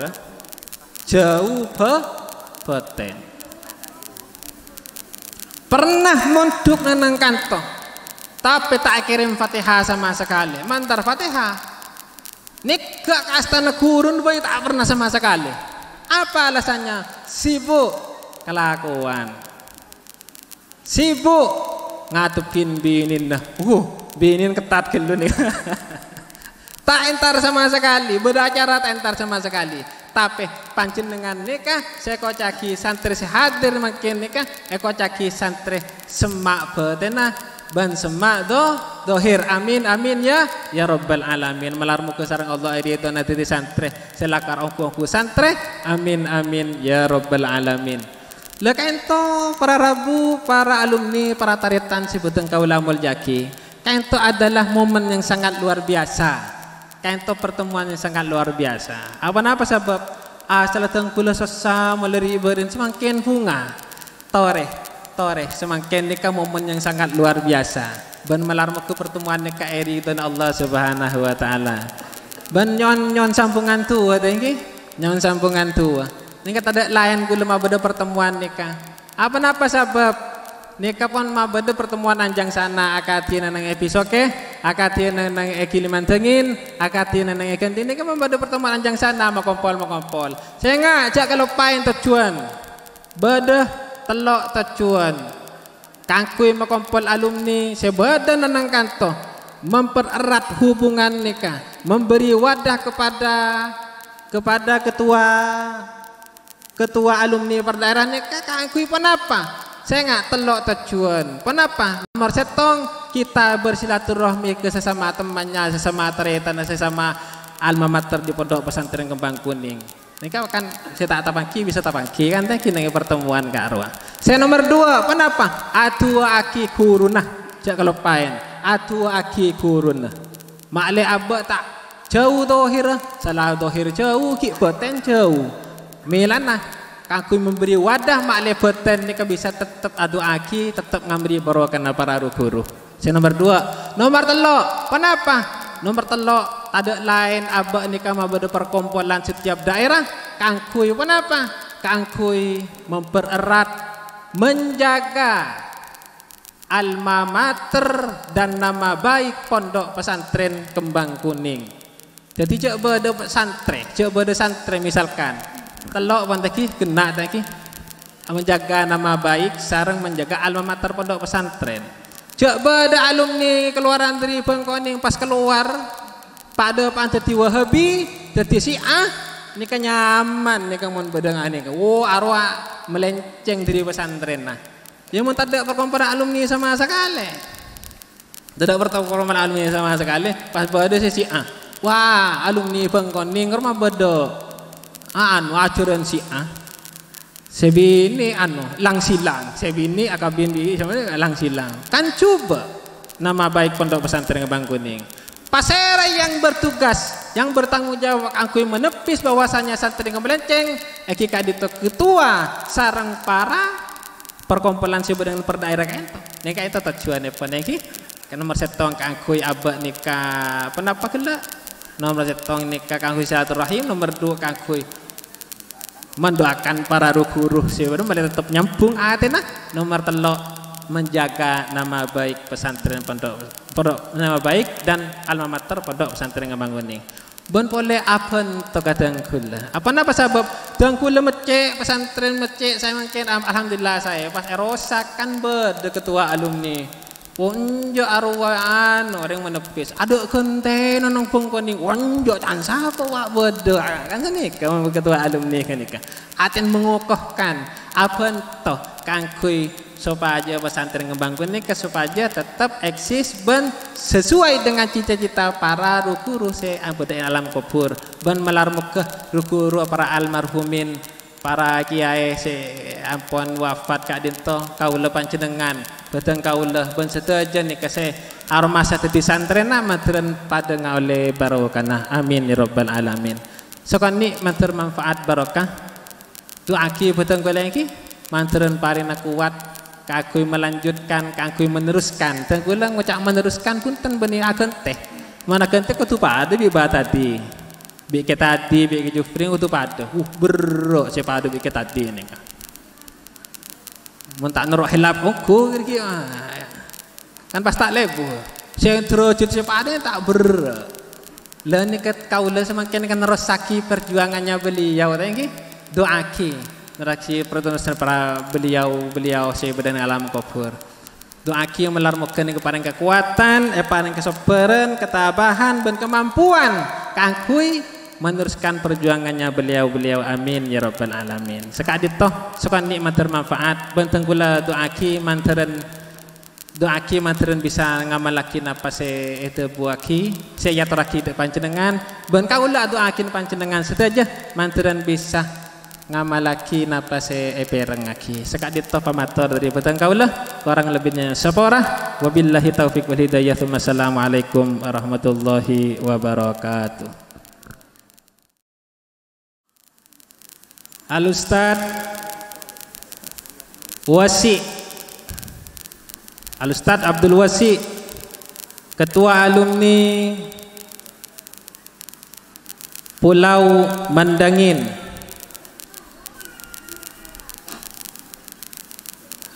jhâu bâ-, batèn. Pernah mondhuk neng kanto, tapè ta' èkèrèm Fatihah sama sakalè. Mandhâr Fatihah. Nèka ka astana ghuruna bhâi ta' pernah sama sakalè. Apa alasannya? Sibuk kalakowan. Sibuk ngadhebbhi binèna. Wuh, binèna kettat ghâllu nèka. Ta' èntar sama sakalè, bâdâ acara ta' èntar sama sakalè. Tapè panjhennengngan nèka sè èkoca'aghi santrè sè hadir mangkèn nèka èkoca'aghi santrè semma' batènna bân semma' dho-, dhâhir. Amin, amin, ya, ya Rabbal Alamin. Malar moghâ sareng Allah èridhona dhâddhi santrè sè lakar ongghu-ongghu santrè. Amin, amin, ya Rabbal Alamin. La, kaènto para rabu, para alumni, para tarètan sè bhâdhân kaulâ molja'aghi, kaènto adalah momen yang sangat luar biasa. Kaènto pertemuan yang sangat luar biasa. Apa-napa sabâb? Asalla dhâng bulâ sossa, malèrè bârân samangkèn bhunga. Torè, torè, samangkèn nèka momen yang sangat luar biasa. Bân malar moghâ pertemuan nèka èridhona Allah Subhanahu wa Ta'ala. Bân nyo'on, nyo'on sambhungan duwâ, ta' ènggi? Nyo'on sambhungan duwâ. Nèka tadâ' laèn kaulâ mabâdâ pertemuan nèka. Apa-napa sabâb? Nèka pon mabâdâ pertemuan anjhâng sana, akadhi neng-enneng è Bisokè, akadhi neng-enneng è Gilimanjângin, akadhi neng-enneng è Ghântè. Nèka mabâdâ pertemuan anjhâng sana, makompol-makompol. Sènga', jhâ' kaloppaè tojjhuwân. Bâdâ tello' tojjhuwân. Kaangghuy makompol alumni sè bâdâ neng-enneng kanto, mempererat hubungan nèka, memberi wadah kepada, kepada ketua, ketua alumni per daerah nèka kaangghuy ponapa? Sènga' tello' tojjhuwân. Ponapa? Nomer sèttong, kita bersilaturahmi ke sesama temannya, sesama tarètanna, sesama alma mater di Pondok Pesantren Kembang Kuning. Nèka kan sè ta' tapangghi bisa tapangghi kan, ta' ènggi neng pertemuan ka'rowa. Sè nomer duwâ', ponapa? Adu'aaghi ghuruna. Jhâ' kaloppaè. Adu'aaghi ghuruna. Ma'lè abâ' ta' jhâu dhâhirra, sala dhâhir jhâu, ghi' bâtèn jhâu. Mèlana, kaangghuy memberi wadah ma'lè bâtèn nèka bisa teptep adu'aaghi, teptep ngambâri barokana para ru-ghuru. Sè nomer duwâ'. Nomer tello', ponapa? Nomer tello', tadâ' laèn abâ' nèka mabâdâ perkumpulan setiap daerah. Kaangghuy ponapa? Kaangghuy mempererat, menjaga alma mater dan nama baik Pondok Pesantren Kembang Kuning. Dhâddhi jhâ' bâdâ santrè, jhâ' bâdâ santrè misalkan. Tello' pon ta' ènggi, ghenna' ta' ènggi. Menjaga nama baik sareng menjaga alma mater pondok pesantren. Jhâ' bâdâ alumni kalowaran dhâri Bhângkoning pas kalowar, padâpa'an dhâddhi Wahabi, dhâddhi Syiah, nèka nyaman nèka mon bâdâ nga-, nèka. Wo, arowa melenceng dhâri pesantrenna. Ya mon tadâ' perkumpulan alumni sama sakalè. Tadâ' pertemuan alumni sama sakalè, pas bâdâ sè Syiah. Wah, alumni Bhângkoning roma bâdâ. Ah, anu, ajaran Syiah. Sè binè', anu, lang-silang. Sè binè' akabin bi' sama lang-silang. Kan coba nama baik Pondok Pesantren Kembang Kuning. Pasèra yang bertugas, yang bertanggung jawab kaangghuy menepis bahwasanya santrè melenceng, ènggi ka'dinto ketua sareng para perkumpulan sè bâdâ per daerah kaènto. Nèka ènto tojjhuwânnèpon ènggi. Ka nomer sèttong kaangghuy abâ' nèka ponapa ghellâ'? Nomer sèttong nèka kaangghuy silaturahim, nomer duwâ' kaangghuy mendoakan para ru-ghuru sè bâdâ malè tettep nyambung atèna. Nomer tello', menjaga nama baik pesantren pondok. Pondhuk Nama Baik dan alma mater Pondhuk Pesantren Kembang Kuning. Bân polè abhânto ka dhâng ghulâ. Apa napa sabâb? Dhâng ghulâ meccè', pesantren meccè', samangkèn, am-, alhamdulillah saè. Pas èrosak kan bâdâ ketua alumni. Onjâ' arowa anu, orèng manebbhis. Adâ' ghântèna neng bengkona, onjâ' can sapa wa' bâdâ. Kan sanèka ketua alumni ghânèka. Atèn mengokohkan, abhânto kaangghuy sopajâ pesantren Kembang Kuning nèka sopajâ tetep eksis bân sesuai dengan cita-cita para ru-ghuru sè abâdâ è alam kubur. Bân malar moghâ ru-ghuru para almarhumin, para kiyaè sè ampon wafat ka'dinto, kaulâ panjhennengngan, bhâdhân kaulâ, bân sadhâjâ nèka sè aromasa dhâddhi santrèna, mandhârân padâ ngaollè barokana. Amin, ya rabbal alamin. Sakonè' mandhâr manfaat barokah. Du'aaghi bhâdhân kaulâ ènggi, mandhârân parèna kowat kaangghuy melanjutkan, kaangghuy meneruskan. Dhâng kaulâ ngoca' meneruskan bhunten bânnè aghântè. Mon aghântè kodhu padâ bi' bâ' tadâ'. Bi' Kè Tadâ', bi' Kè Jufri kodhu padâ. Uh, berrâ' sè padâ bi' Kè Tadâ' nèka. Mon ta' noro' hilaf ongghu kèra-kèra. Kan pas ta' lebur. Sè derajat sè padâ ta' berrâ'. La nèka kaulâ samangkèn kan nerrossaghi perjuangannya beliau, ta' ènggi? Du'aaghi. Nerrossaghi perjuangan para beliau-beliau sè bâdâ è alam kubur. Du'aaghi malar moghâ nèka parèng kakowadhân, èparèng kasabbhârân, ketabahan, bân kamampuan kaangghuy meneruskan perjuangannya beliau-beliau. Amin, ya rabbal alamin. Saka'dinto, sakonè' mandhâr manfaat, bân dhâng kaulâ du'aaghi mandhârân Du'aaghi mandhârân bisa ngamallaghi napa sè èdhâbuwaghi, sè èyatorraghi dâ' panjhennengngan, bân kaulâ adu'aaghi panjhennengngan sadhâjâ mandhârân bisa ngamallaghi napa sè èpèrengngaghi. Saka'dinto pamator dâri bhâdhân kaulâ, korang lebbina sapora. Wabillahi taufiq wal hidayah. Tsumma assalamualaikum warahmatullahi wabarakatuh. Al Ustad Wasi, Al Ustad Abdul Wasi, Ketua Alumni Pulau Mandangin.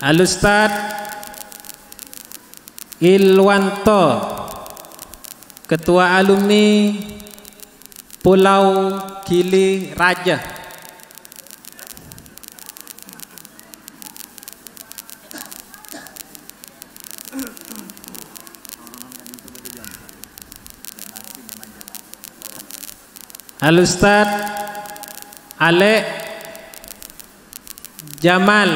Al Ustad Ilwanto, Ketua Alumni Pulau Gili Raja. Al Ustad Alek Jamal,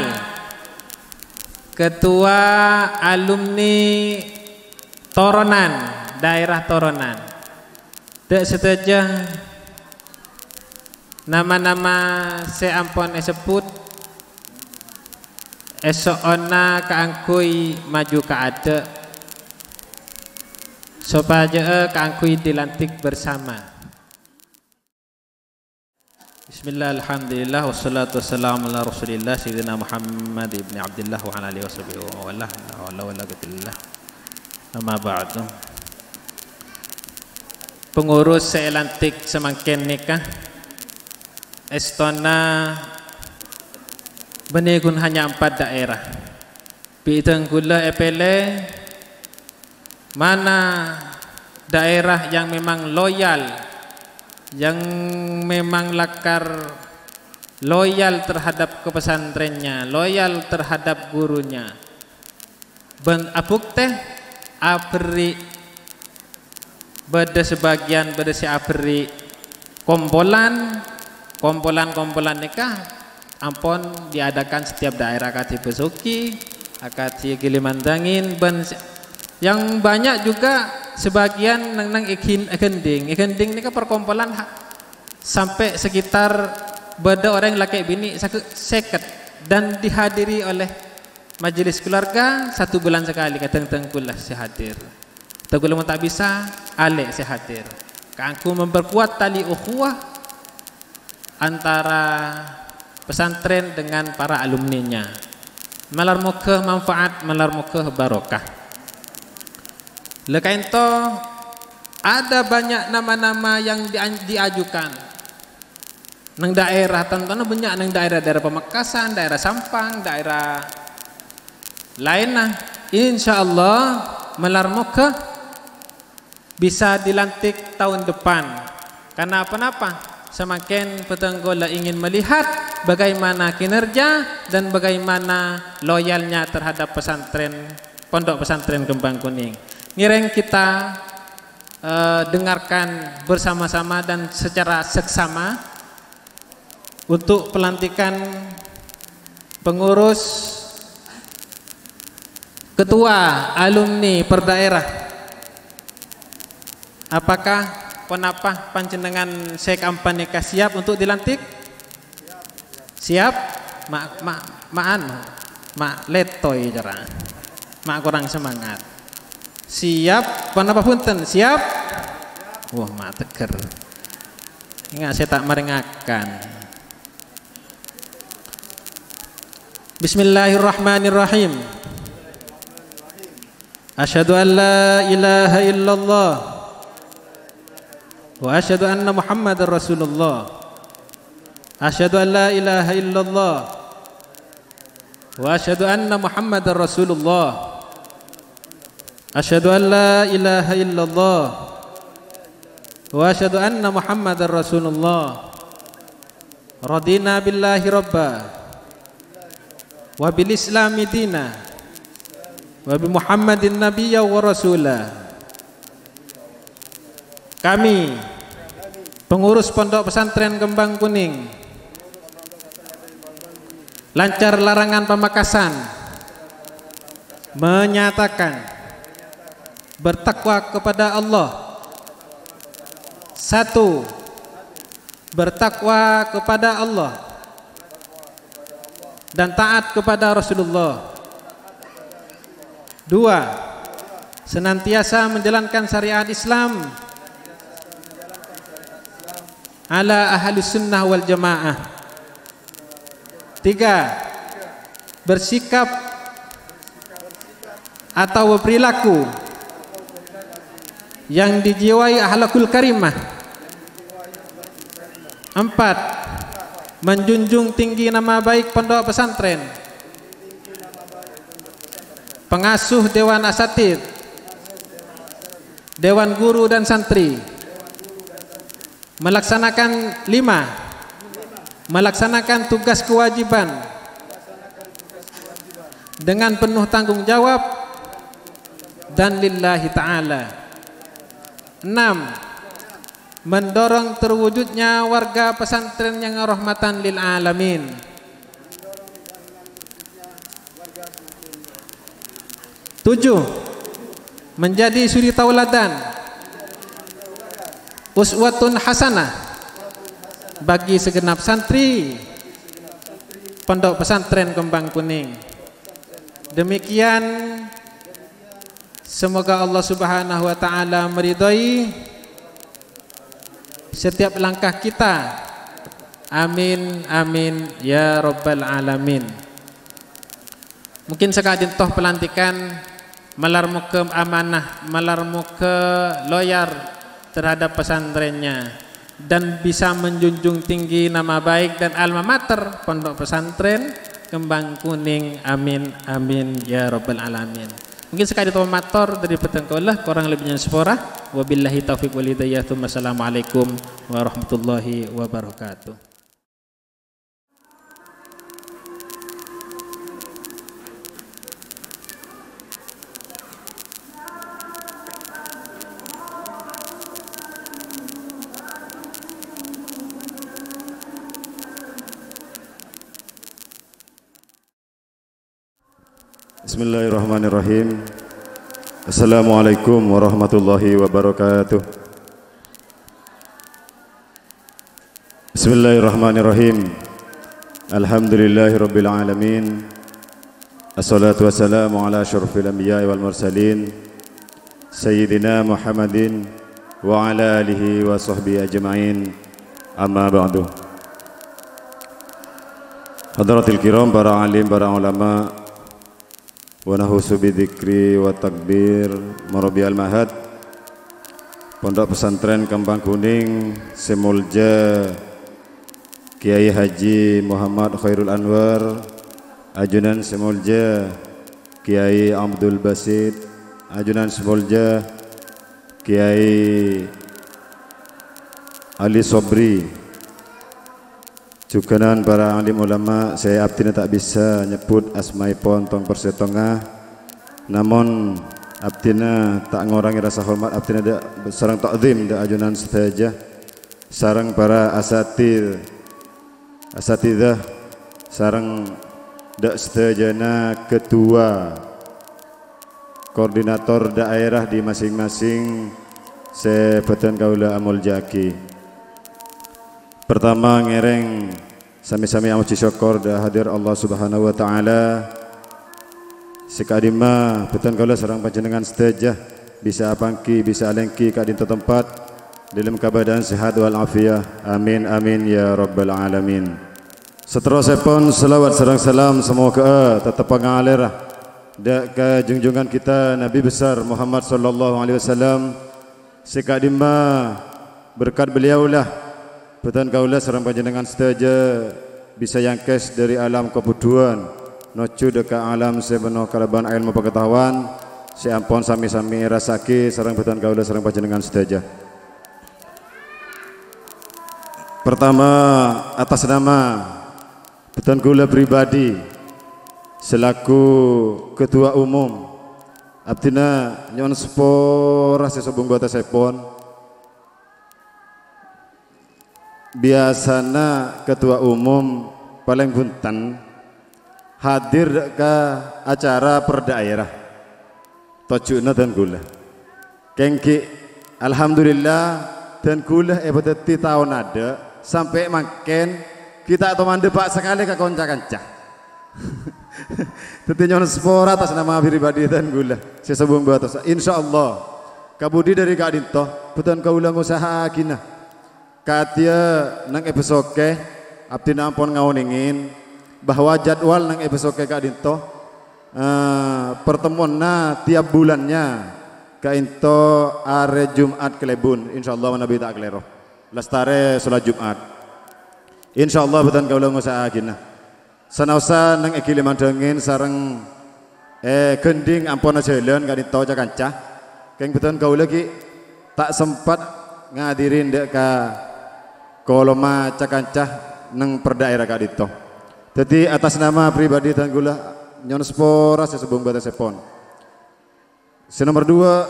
Ketua Alumni Toronan, daerah Toronan. Dâ' sadhâjâ nama-nama sè ampon èsebbhut, èso'ona kaangghuy maju ka adâ', sopajâ'â kaangghuy dilantik bersama. Bismillah, alhamdulillah, wassalatu wassalamu ala rasulillah, Sayyidina Muhammad ibni Abdillah wa ala alihi wa sahbihi wa mawalah, la haula wa la quwwata illa billah. Amma ba'du. Pengurus sè èlantik samangkèn nèka, èstona bânnè ghun hanya empat daerah. Bidhâng ghulâ èpèlè, mana daerah yang memang loyal, yang memang lakar loyal terhadap ke pesantrennya, loyal terhadap gurunya. Bân abhuktè aberri' Bâdâ sabâgiyân, bâdâ sè aberri' kompolan. Kompolan-kompolan nèka ampon diadakan setiap daerah, akadhi Besuki, akadhi Gili Mandangin, bân se-, yang banyak juga sabâgiyân neng-neng è Gin-, è Gending. È Gending nèka perkompolan ha-, sampai sekitar bâdâ orèng lakè' binè' sake-, sèket dan dihadiri oleh majelis keluarga satu bulan sekali, kadhâng-dhâng ghulâ sè hadir. Atau kalau ta' bisa, alè' sè hadir. Kaangghuy memperkuat tali ukhuwah antara pesantren dengan para alumninya. Malar moghâ manfaat, malar moghâ barokah. Lè kaènto, ada banyak nama-nama yang dian-, diajukan. Neng daerah, tantona bânnya' neng daerah-daerah Pamekasan, daerah Sampang, daerah laènna. Insyaallah, malar moghâ bisa dilantik tahun depan. Karena apa-napa? Semakin petengkola ingin melihat bagaimana kinerja dan bagaimana loyalnya terhadap pesantren, Pondok Pesantren Kembang Kuning. Ngèrèng kita, eh, dengarkan bersama-sama dan secara seksama untuk pelantikan pengurus ketua alumni per daerah. Apakah ponapa panjhennengngan sè kaempa nèka siap untuk dilantik? Siap? Ma', ma', ma' anu, ma' lèttoi cara. Ma' korang semangat. Siap? Ponapa bhunten? Siap? Wah, ma' tegger. Enggak, saya tak meringatkan. Bismillahirrahmanirrahim. Asyhadu an la ilaha illallah wa asyhadu anna Muhammadar Rasulullah. Asyhadu an la ilaha illallah wa asyhadu anna Muhammadar Rasulullah. Asyhadu an la ilaha illallah wa asyhadu anna Muhammadar Rasulullah. Radina billahi rabba wa bil islami dina wa bi Muhammadin nabiyya wa rasula. Kami, pengurus Pondok Pesantren Kembang Kuning, Lancar Larangan Pamekasan, menyatakan bertakwa kepada Allah. Satu, bertakwa kepada Allah dan taat kepada Rasulullah. Dua, senantiasa menjalankan syariat Islam ala ahli sunnah wal jamaah. Tiga, bersikap atau berperilaku yang dijiwai akhlakul karimah. Empat, menjunjung tinggi nama baik pondok pesantren, pengasuh dewan asatidz, dewan guru dan santri. Melaksanakan, lima, melaksanakan tugas kewajiban dengan penuh tanggung jawab dan lillahi ta'ala. Enam, mendorong terwujudnya warga pesantren yang rahmatan lil alamin. Tujuh, menjadi suri tauladan, uswatun hasanah, bagi segenap santri Pondok Pesantren Kembang Kuning. Demikian, semoga Allah Subhanahu wa Ta'ala meridhoi setiap langkah kita. Amin, amin, ya rabbal alamin. Mungkin saka'dinto pelantikan, malar moghâ amanah, malar moghâ loyal terhadap pesantrennya, dan bisa menjunjung tinggi nama baik dan alma mater Pondok Pesantren Kembang Kuning. Amin, amin, ya rabbal alamin. Mungkin saka'dinto mator dâri bhâdhân kaulâ, korang lebbina sapora. Wabillahi taufiq wal hidayah. Tsumma assalamualaikum warahmatullahi wabarakatuh. Bismillahirrahmanirrahim. Assalamualaikum warahmatullahi wabarakatuh. Bismillahirrahmanirrahim. Alhamdulillahirabbil alamin. Assalatu wassalamu ala asyrafil anbiya'i wal mursalin, Sayyidina Muhammadin wa ala alihi wa sahbihi ajma'in. Amma ba'du. Hadratil kiram, para alim, para ulama, wa nahusu bidzikri wa takbir, murabbi al-ma'had, Pondok Pesantren Kembang Kuning, sè molja Kiai Haji Muhammad Khairul Anwar, ajunan sè molja Kiai Abdul Basit, ajunan sè molja Kyai Ali Sobri, jhughân para alim ulama sè abdhina ta' bisa nyebbhut asmaèpon tong-persètongnga, namong abdhina ta' ngorangè rasa hormat abdhina dâ', sareng ta'zim dâ' ajunan sadhâjâ, sareng para asatid, asatidzah, sareng dâ' sadhâjâna ketua koordinator daerah di masing-masing sè bhâdhân kaulâ amoljâ'aghi. Pertama, ngèrèng sami-sami amojhi sokkor dâ' hadir Allah Subhanahu wa Ta'ala. Sè ka'dimma bhâdhân kaulâ sareng panjhennengngan sadhâjâ bisa apangghi, bisa alèngghi ka'dinto tempat dâlem kabâdâ'ân sehat wal afiyah. Amin, amin, ya rabbal alamin. Saterrossèpon, shalawat sareng salam samoghâ'â tettep pangalèra dâ' ka junjungan kita Nabi Besar Muhammad sallallahu alaihi wasallam, sè ka'dimma berkat beliaulah bhâdhân kaulâ sareng panjhennengngan sadhâjâ bisa èangkès dâri alam kabudhuwân nojjhu dâ' ka alam sè penuh kalabân èlmo pangataowan sè ampon sami-sami èrassa'aghi sareng bhâdhân kaulâ sareng panjhennengngan sadhâjâ. Pertama, atas nama bhâdhân kaulâ pribadi selaku ketua umum, abdhina nyo'on sapora sè sobung bâtessèpon. Biyasana ketua umum palèng bhunten hadir dâ' ka acara per daerah. Tojjhuna dân kaulâ. Kèng ghi', alhamdulillah, dân kaulâ èpadhâddhi taon adâ', sampè' mangkèn ghi' ta' tomandhâ pa' sakalè ka ca-kanca. Dhâddhi nyo'on sapora atas nama pribadi dân kaulâ sè sobung bâtessa. Insyaallah, kabudi dâri ka'dinto, bhâdhân kaulâ ngosaha'aghina. Kadhiyâ neng è Besoke, abdhina ampon ngaonèngè bahwa jadwal neng è Besoke ka'dinto, eh, pertemuanna tiap bulannya ka'dinto arè Jumat kalèbun, insyaallah manabi ta' kalèro. Lastarè sholat Jumat. Insyaallah bhâdhân kaulâ ngosaha'aghina. Sanaossa neng è Gilimandangen sareng è Gending ampon ajhâlân ka'dinto ca-kanca. Kèng bhâdhân kaulâ ghi' ta' sempat ngadirin dâ' ka kolomma ca-kanca neng per daerah ka'dinto. Dhâddhi atas nama pribadi dân kaulâ nyo'on sapora sè sobung bâtessèpon. Sè nomer dua,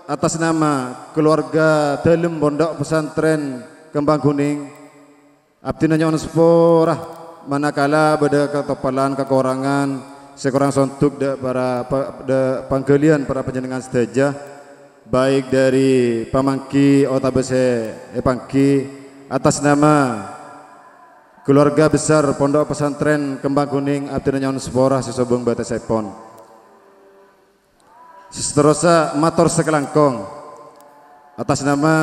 atas nama keluarga dâlem Pondok Pesantren Kembang Kuning, abdhina nyo'on sapora, manakala bâdâ katoppalan, kakorangan, sè korang sonduk dâ' para pa-, dâ' pangghâliyân para panjhennengngan sadhâjâ, baik dâri pamangghi otabâ sè èpangghi, atas nama keluarga besar Pondok Pesantren Kembang Kuning, abdhina nyo'on sapora sè sobung bâtessèpon. Saterrossa mator sakalangkong. Atas nama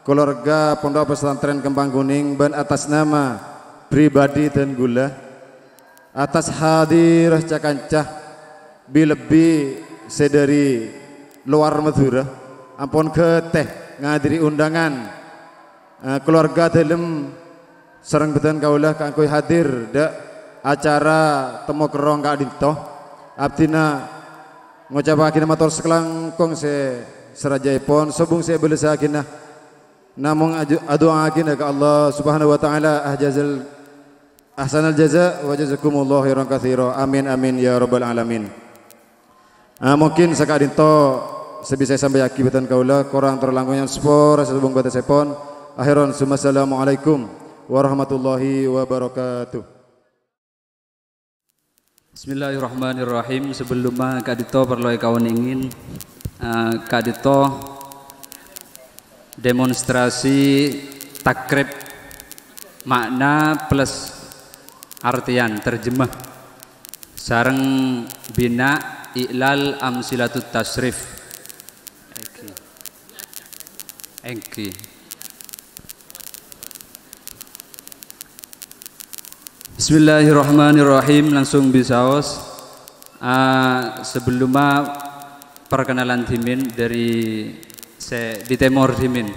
keluarga Pondok Pesantren Kembang Kuning bân atas nama pribadi dân kaulâ, atas hadirra ca-kanca bi-, lebbi sè dâri lowar Madhurâ ampon ghâtè ngadiri undangan, eh, keluarga dâlem sareng bhâdhân kaulâ kaangghuy hadir dâ' acara temmo kerrong ka'dinto. Abdhina ngocapaghina mator sakalangkong sè sarajaèpon, sobung sè èbâlessaghina. Namong aju-, adu'aaghina ka Allah Subhanahu wa Ta'ala ahjazal, ahsanal jaza wa jazakumullahu khairan katsira. Amin, amin, ya rabbal alamin. Ah, mungkin saka'dinto sè bisa èsampèyaghi bhâdhân kaulâ, korang tor langkong nyo'on sapora sè sobung bâtessèpon. Akhiran, summa assalamualaikum warahmatullahi wabarakatuh. Bismillahirrahmanirrahim. Sebelumma ka'dinto parlo èkaonèngè, eh, ka'dinto demonstrasi takrib makna plus artèyan terjemah sareng bina i'lal amsilatut tasrif. Èngghi. Èngghi. Bismillahirrahmanirrahim. Langsung bisaos. Ah, sebelumma perkenalan dhimèn dâri sè di timor dhimèn.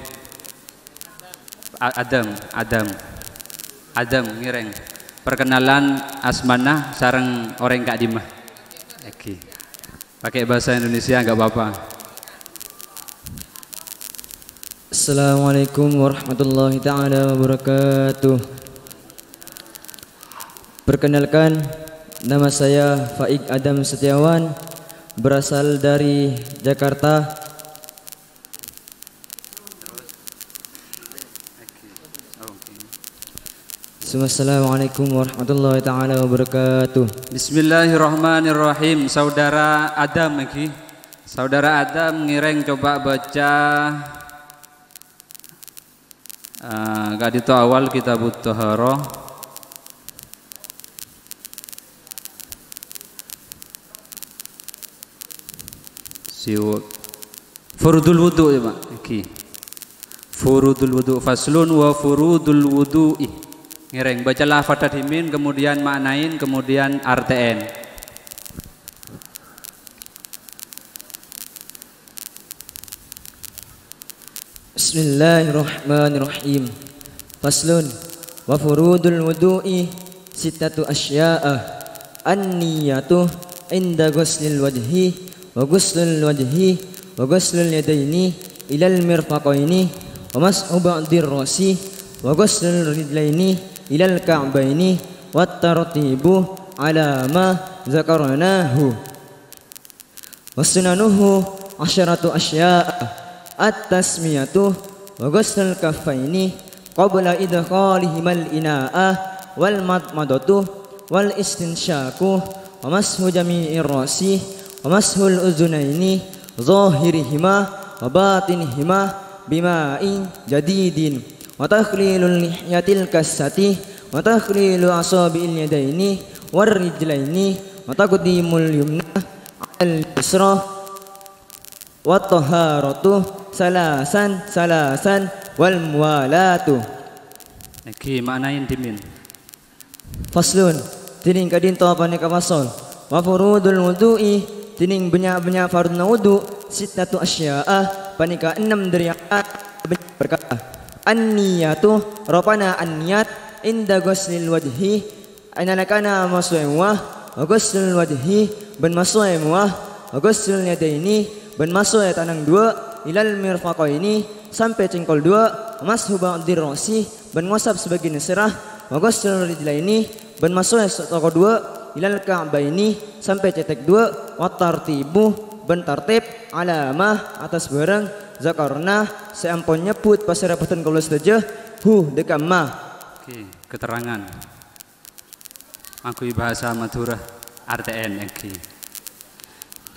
A-, Adam, Adam. Adam, ngèrèng. Perkenalan asmana sareng orèng ka'dimma. Èngghi. Pakai bahasa Indonesia nggak apa-apa. Assalamualaikum warahmatullahi taala wabarakatuh. Perkenalkan, nama saya Faik Adam Setiawan, berasal dari Jakarta. Assalamualaikum warahmatullahi taala wabarakatuh. Bismillahirrahmanirrahim. Saudara Adam lagi. Saudara Adam ngèrèng coba baca. Ah, ka'dinto awal Kitabut Thaharah. Siwak. Furudul wudu ya, Pak. Iki. Furudul wudu. Faslun wa furudul wudu'i. Ngèrèng baca lafadz tadhimin, kemudian maknain, kemudian artè'èn. Bismillahirrahmanirrahim. Faslun. Wa furudul wudu'i sittatu asya'a. An-niyatu inda ghuslil wajhi, wa ghuslul wajhi, wa ghuslul yadaini ilal mirfaqaini, wa mashu ba'dir ra'si, wa ghuslul rijlaini ilal ka'baini, wa tartibu ala ma zakarnahu. Wa sunanuhu asyaratu asya'a. At-tasmiyatu wa ghuslul kaffaini qabla idkhalihimal ina'a, wal madmadatu wal istinsyaku, wa mashu jami'ir ra'si, wa mashul udhunaini zahirihima wa batinihima bima'in jadidin, wa takhlilul lihyatil kassati, wa takhlilu asabi'il yadaini war rijlaini, wa taqdimul yumna alal yusra, wa taharatu salasan salasan wal muwalatu. Nèki maknain dhimin. Faslun, dhinèng ka'dinto panèka fasol. Wa furudul wudu'i, dhinèng bânnya'-bânnya' fardhuna wudu, sittatu asya'a, panèka ennem dhâri a-, bânnya' parkara. An-niyatu, ropana an-niyat, inda ghuslil wajhi, è nalèkana masoè mowa, wa ghuslul wajhi, bân masoè mowa, wa ghuslul yadaini, bân masoè tanang duwâ', ilal mirfaqaini, sampè' cèngkol duwâ', wa mashu ba'dir ra'si, bân ngosap sabâgiyânna sèra, wa ghuslul rijlaini, bân masoè sè-, soko duwâ', ilal ka'baini, sampè' cètèk duwâ', wa tartibu, bân tartib, ala ma, attas bhârâng, zakarna, sè ampon nyebbhut pasèra bhâdhân kaulâ sadhâjâ, hu, dâ' kamma. Oke, keterangan. Angghuy bhâsa Madhurâ, artè'èn èngghi.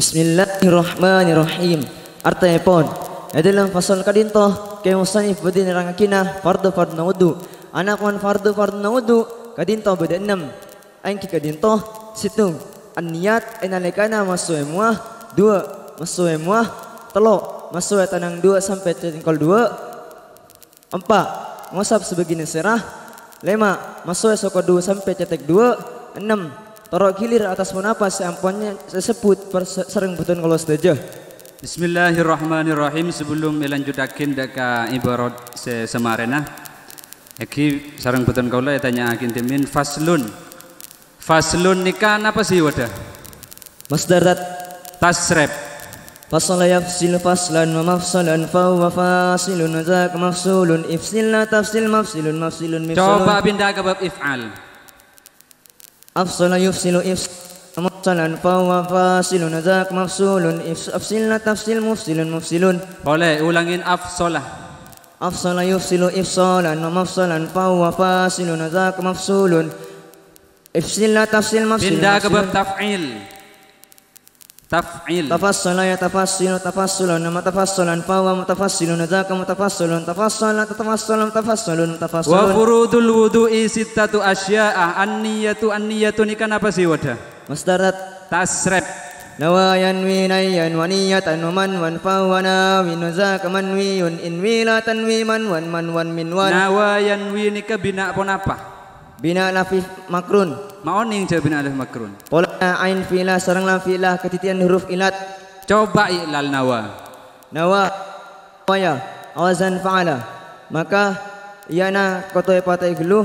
Bismillahirrahmanirrahim. Artèèpon, è dhâlem fasol ka'dinto, kè musannif bhâdhi nèrrangaghina fardhu-fardhuna wudu. Anapon fardhu-fardhuna wudu, ka'dinto bâdâ ennem. Èngghi ka'dinto, sèttong, an-niyat è nalèkana masoè mowa, duwâ', masoè mowa, tello', masoè tanang duwâ' sampè' cèngkol duwâ', empa', ngosap sabâgiyânna sèra. Lèma', masoè soko duwâ' sampè' cètèk duwâ'. Ennem, toro' ghilir attas ponapa sè ampon èsebbhut par-, sareng bhâdhân kaulâ sadhâjâ. Bismillahirrahmanirrahim. Sebelum èlanjhuttaghi dâ' ka ibarat sè samarèna, èngghi sareng bhâdhân kaulâ ètanya'aghi dhimin faslun. Faslun nèka napa sè èbâdâ? Masdar tat. Tasrif. Fasala yafsilu faslan wa mafsalan fa huwa fasilun wa dzaka mafsulun. Ifsil la tafsil mafsilun mafsilun mifsalun. Coba pindah ke bab if'al. Afsala yufsilu ifs-, mafsalan fa huwa fasilun wa dzaka mafsulun. Ifs-, afsil la tafsil mufsilun mufsilun. Polè, ulangin afsala. Afsala yufsilu ifsalan wa mafsalan fa huwa fasilun wa dzaka mafsulun. Ifsil la tafsil mafsilun mafsilun. Pindah ke bab taf'il. Taf'il. Tafassala yatafassilu tafassulan wa mutafassalan fa huwa mutafassilun wa dzaka mutafassalun. Tafassala tatafassalu mutafassalun mutafassalun. Wa furudul wudu'i sittatu asya'a. An-niyatu, an-niyatu nèka napa sè èbâdâ? Masdar tat. Tasrif. Nawa yanwi nayyan wa niyatan wa manwan fa huwa nawin wa dzaka manwiyun. Inwi la tanwi manwan manwan minwan. Nawa yanwi nèka bina ponapa? Bina lafif makrun. Maonèng jâ' bina lafif makrun. Polana ain fi'la sareng lam fi'la kadhâddhiyân huruf ilat. Coba i'lal nawa. Nawa, nawaya, awazan fa'ala. Maka, iyana koto èpatè'è ghâllu.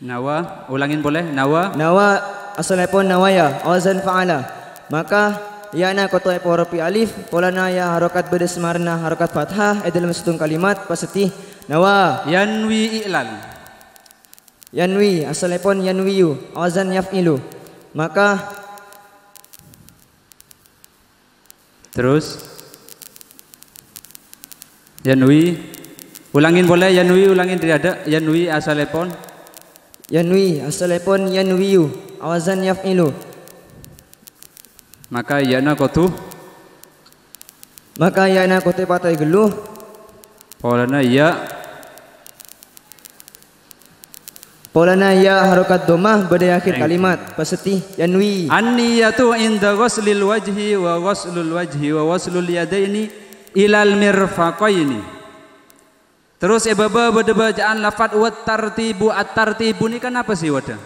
Nawa, ulangin polè. Nawa. Nawa, asalèpon nawaya, awazan fa'ala. Maka, ya'na koto èporopi alif, polana ya harokat bâdâ samarana harokat fathah è dâlem sèttong kalimat, paseddhi, nawa. Yanwi i'lal. Yanwi, asalèpon yanwiyu, awazan yaf'ilu. Maka Terus? Yanwi. Ulangin polè, yanwi, ulangin dâri adâ'. Yanwi asalèpon. Yanwi, asalèpon yanwiyu, awazan yaf'ilu. Maka ya'na kodu. Maka ya'na kodu èpata'è ghâllu. Polana ya. Polana ya harokat dhammah bâdâ è akhèr Thank you. kalimat. Paseddhi, yanwi. An-niyatu inda ghuslil wajhi wa ghuslul wajhi wa ghuslul yadaini ilal mirfaqaini. Terus è bâbâ bâdâ bâcaan lafat wa tartibu, at-tartibu nèka napa sè bâdâ?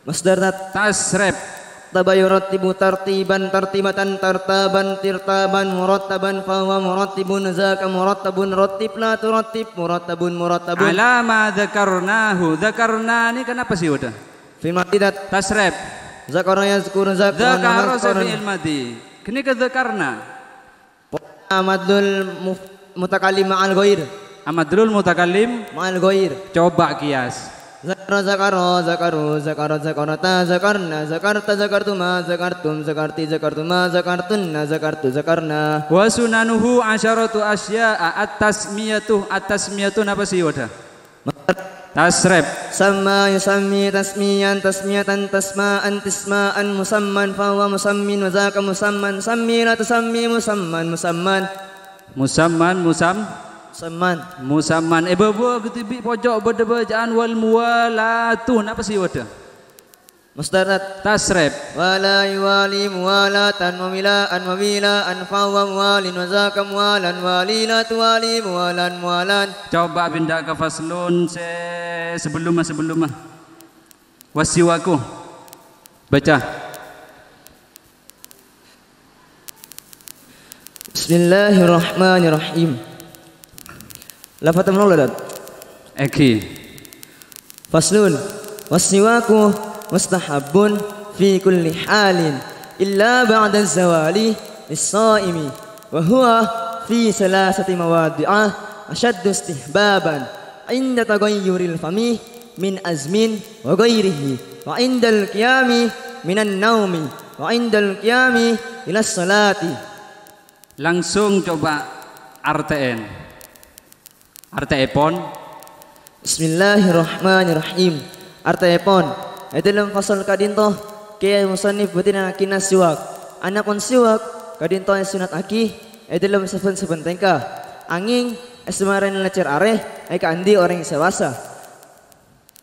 Masdar tat- Tasrèf. Rattaba yurattibu tartiban, tartibatan, tartaban, tirtaban, murattaban, fahuwa murattibun, zaka murattabun, rattib la turattib, murattabun, murattabun. Ala ma dzakarnahu. Dzakarna nèka napa sè bâdâ? Fi'il madhi tat- Tasrèf. Zakara yazkuru zakran Dzakara mazkuran. Fi'il madhi. Ghânèka dzakarna. Amadul muf-, mutakallim ma'al ghair. Amadul mutakallim. Ma'al ghair. Coba kias. Zakara, zakara, zakaru, zakara, zakarta, zakarna, zakarta, zakartuma, zakartum, zakarti, zakartuma, zakartunna, zakartu, zakarna. Wa sunanuhu asyaratu asya'a. At-tasmiyatu. At-tasmiyatu napa sè bâdâ? Tasrèf. Samma yusammi tasmiyan, tasmiyatan, tasma'an, tisma'an, musamman, fahuwa musammin, wa zaka musamman, sammi la tusammi musamman, musamman. Musamman, musam. Musamman. Musamman. È bâbâ ghâdhâbhi pojok bâdâ bâcaan wal muwalatu. Napa sè bâdâ? Masdar tat- Tasrèf. Wala yuwali muwalatan wa wila'an wa wila'an fahuwa muwalin wa zaka muwalan wali la tuwali muwalan muwalan. Coba pindah ka faslun sè sebelumnya, sebelumnya. Wasiwaku. Baca. Bismillahirrahmanirrahim. Lafat molo, Dad. Èngghi. Faslun. Wassiwaku mustahabbun fi kulli halin illa ba'da zawali lis-shaimi, wa huwa fi salasati mawadi'a asyaddu istihbaban, 'inda taghayyuril fami min azmin wa ghairihi, wa 'indal qiyami minan naumi, wa 'indal qiyami ilas salati. Langsung coba artè'èn. Artè'èpon. Bismillahirrahmanirrahim. Artè'èpon, è dâlem fasal ka'dinto, kèya musannif bâdhi nèngaghi siwak. Anapon siwak ka'dinto èsunnataghi è dâlem sabbhân-sabbhân tèngka. Angèng èsamarèna lècèr arè èkaandi orèng sè dewasa.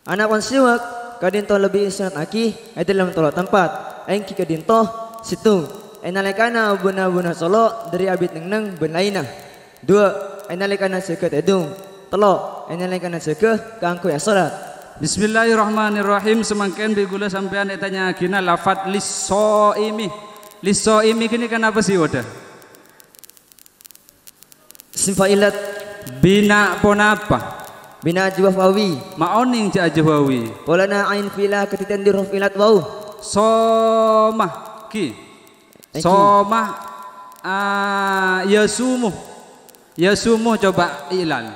Anapon siwak ka'dinto lebbi èsunnataghi è dâlem tello' tempat, èngghi ka'dinto, sèttong, è nalèkana bun-abunna solo' dâri abit neng-neng bân laènna. Duwâ', è nalèkana jâgâ tèdung. Tello', è nalèkana jâgâ kaangghuy asholat. Bismillahirrahmanirrahim. Samangkèn bi' kaulâ sampèyan ètanya'aghina lafat lis-shaimi. Lis-shaimi ghânèka napa sè bâdâ? Isim fa'ilat. Bina ponapa? Bina ajwaf wawi. Ma' onèng jâ' ajwaf wawi. Polana ain fi'la kadhâddhiyân di rof ilat waw. Soma, ghi. Èngghi. Soma, ah, yasumu. Yasumu coba i'lal.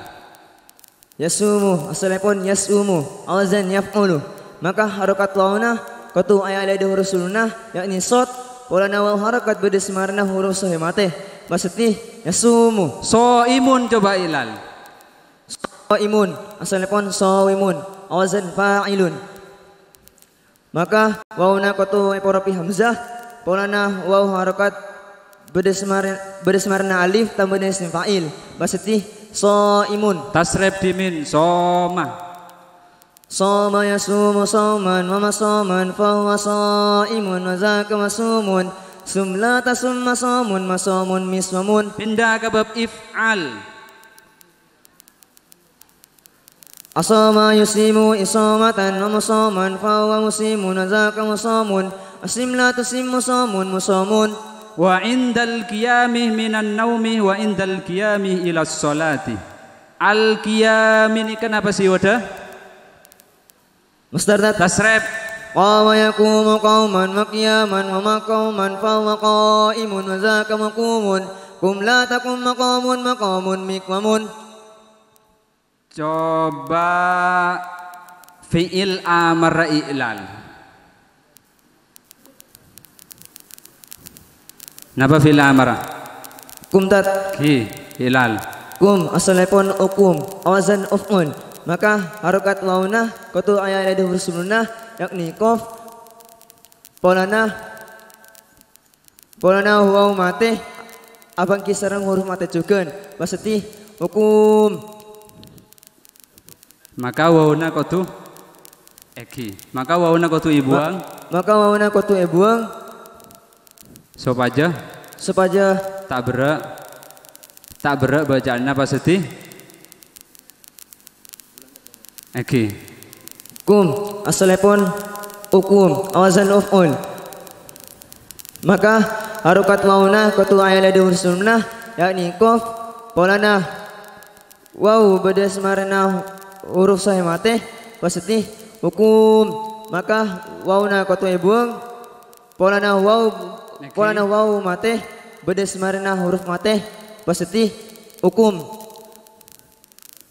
Yasumu, asalèpon yasumu, awazan yaf'ulu. Maka harokat wawna kodu èalai dâ' huruf sunnah, yakni shad, polana waw harokat bâdâ samarana huruf sohè matè. Maksodda, yasumu. Shaimun coba i'lal. Shaimun, asalèpon shawimun, awazan fa'ilun. Maka wawna kodu èporopi hamzah, polana waw harokat bâdâ samar-, bâdâ samarana alif tambâna isim fa'il. Maksodda, shaimun. Tasrèf dhimèn, soma. Soma yasumu sauman wa masoman fahuwa saimun wa zaka masumun. Sum la tasum masomun masomun miswamun. Pindah ka bab if'al. Asoma yusimu isomatan wa musoman fahuwa musimun wa zaka musomun. Asim la tusim musomun musomun. Wa indal qiyami minan naumi wa indal qiyami ilas sholati. Al-qiyami nèka napa sè bâdâ? Masdar tat- Tasrèf. قام يقوم قوما وقياما ومقاما فهو قائم وذاك مقوم. قم لا تقم مقام مقام مقوم. Coba fi'il amarra i'lal. Napa fi'il amarra? Kum tat. Ghi, i'lal. Kum, asalèpon ukum, awazan uf'ul. Maka harokat wawuna kodhu aya è dhâbur sebelumna, yakni kof, polana, polana waw matè, abângghi sareng huruf matè jhughân, paseddhi, ukum. Maka wawuna kodhu èghi. Maka wawuna kodhu Ma-, èbuwâng. Maka wawuna kodhu èbuwâng. Sopajâ. Sopajâ. Ta' berrâ'. Ta' berrâ' bâca'anna paseddhi. Èghi. Kum, asalèpon ukum, awazan uf'ul. Maka harokat wawuna kodhu aya è dhâbur sebelumna, yakni kof, polana waw bâdâ samarèna huruf sè matè, paseddhi, ukum. Maka wawuna kodhu èbuwâng, polana waw, Èghi. Polana waw matè, bâdâ samarèna huruf matè, paseddhi, ukum.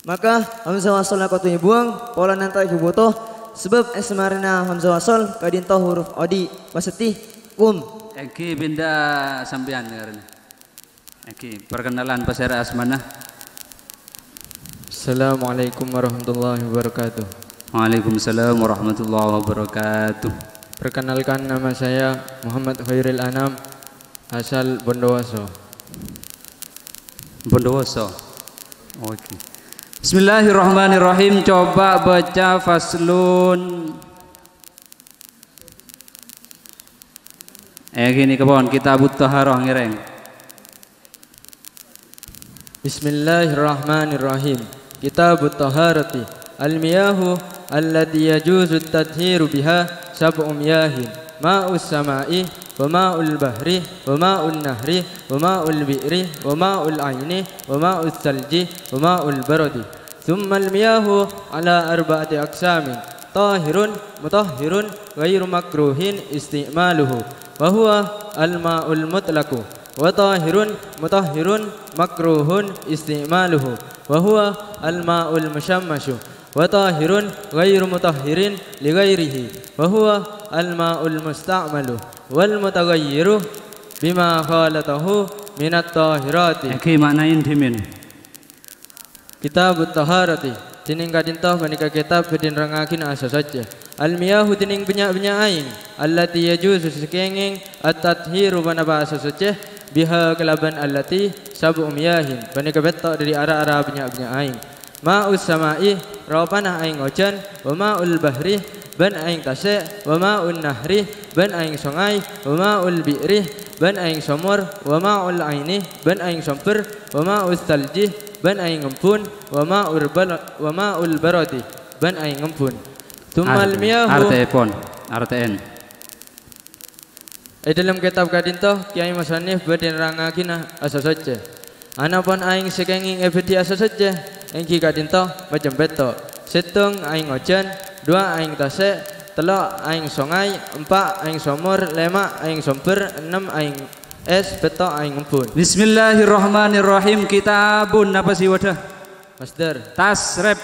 Maka hamzah wasol kodhu èbuwâng, polana ta' èbhuto, sabâb è samarèna hamzah wasol ka'dinto huruf odi', paseddhi, kum. Èghi, pinda sampèyan karana. Èghi, perkenalan, pasèra asmana? Assalamualaikum warahmatullahi wabarakatuh. Waalaikumsalam warahmatullahi wabarakatuh. Perkenalkan, nama saya Muhammad Khairil Anam, asal Bondowoso. Bondowoso. Oke. Bismillahirrahmanirrahim. Coba baca faslun. Eh, gini kepon, Kitabut Taharah ngèrèng. Bismillahirrahmanirrahim. Kitabut Taharati. Al-miyahu allati yajuzu at-tathiru biha sab'u miyahin. Ma'us sama'i, wa ma'ul bahri, wa ma'un nahri, wa ma'ul bi'ri, wa ma'ul aini, wa ma'us salji, wa ma'ul baradi. Tsummal miyahu ala arba'ati aqsamin. Tahirun, mutahhirun, ghairu makruhin isti'maluhu. Wa huwa al-ma'ul mutlaqu. Wa tahirun, mutahhirun, makruhun isti'maluhu. Wa huwa al-ma'ul musyammasyu. Wa tahirun, ghairu mutahhirin li ghairihi. Wa huwa al-ma'ul musta'malu. Wal mutaghayyiru bima khalatahu minat tahirati. Èghi ma'naè dhimèn. Kitabut Taharati, dhinèng ka'dinto panèka kètab bhâdhi nerrangngaghi asosocè. Al-miyahu, dhinèng bânnya'-bânnya' aèng, allati yajuzu, sè kèngèng, at-tathiru, ponapa asosocè, biha, kalabân allati, sab'u miyahin, panèka pètto' dhâri ra-ara bânnya'-bânnya' aèng. Ma'us sama'i, ropana aèng ojhân, wa ma'ul bahri, bân aèng tasè', wa ma'un nahri, bân aèng songay, wa ma'ul bi'ri, bân aèng somor, wa ma'ul aini, bân aèng sombher, wa ma'us salji, bân aèng embun, wa ma'ul bal-, wa ma'ul baradi, bân aèng embun. Tsummal Artè-, miyahu. Artèèpon, artèèn. È dhâlem kètab ka'dinto, kèyaè musannif bhâdhi nerrangngaghi asosocè. Anapon aèng sè kèngèng èbhâdhi asosocè, èngghi ka'dinto macem pètto'. Sèttong aèng ojhân, duwâ' aèng tasè', tello' aèng songay, empa' aèng somor, lèma' aèng sombher, ennem aèng ès, pètto' aèng embun. Bismillahirrahmanirrahim. Kitabun, napa sè èbâdâ? Masdar. Tasrif.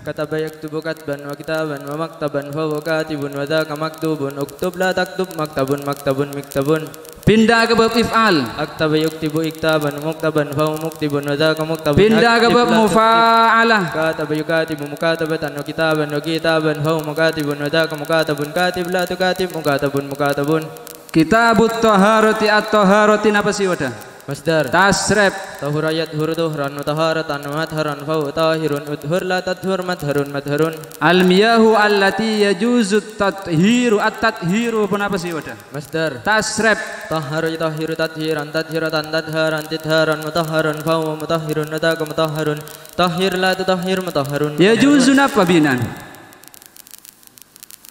Kataba yaktubu katban wa kitaban wa maktaban fa huwa katibun wa dzaka maktubun. Uktub la taktub maktabun maktabun miktabun. Pinda ka bab if'al. Aktaba yuktibu iktaban muktaban fa huwa muktibun wa dzaka muktabun. Pinda ka bab mufa'alah. Kataba yukatibu mukatabatan wa kitaban wa kitaban fa huwa mukatibun wa dzaka mukatabun. Katib la tukatib mukatabun mukatabun. Kitabut Taharati, at-Taharati napa sè èbâdâ? Masdar. Tasrif. Tahura yathuru tuhran wa taharatan wa matharan fa huwa tahirun uthur la tathur matharun matharun. Al-miyahu allati yajuzu tathiru, at-tathiru ponapa sè èbâdâ? Masdar. Tasrif. Tahhara yutahhiru tathhiran tathhiratan tathharan titharan mutahharun fa huwa mutahhirun wa dzaka mutahharun. Tahhir la tutahhir mutahharun. Yajuzu napa bina'an?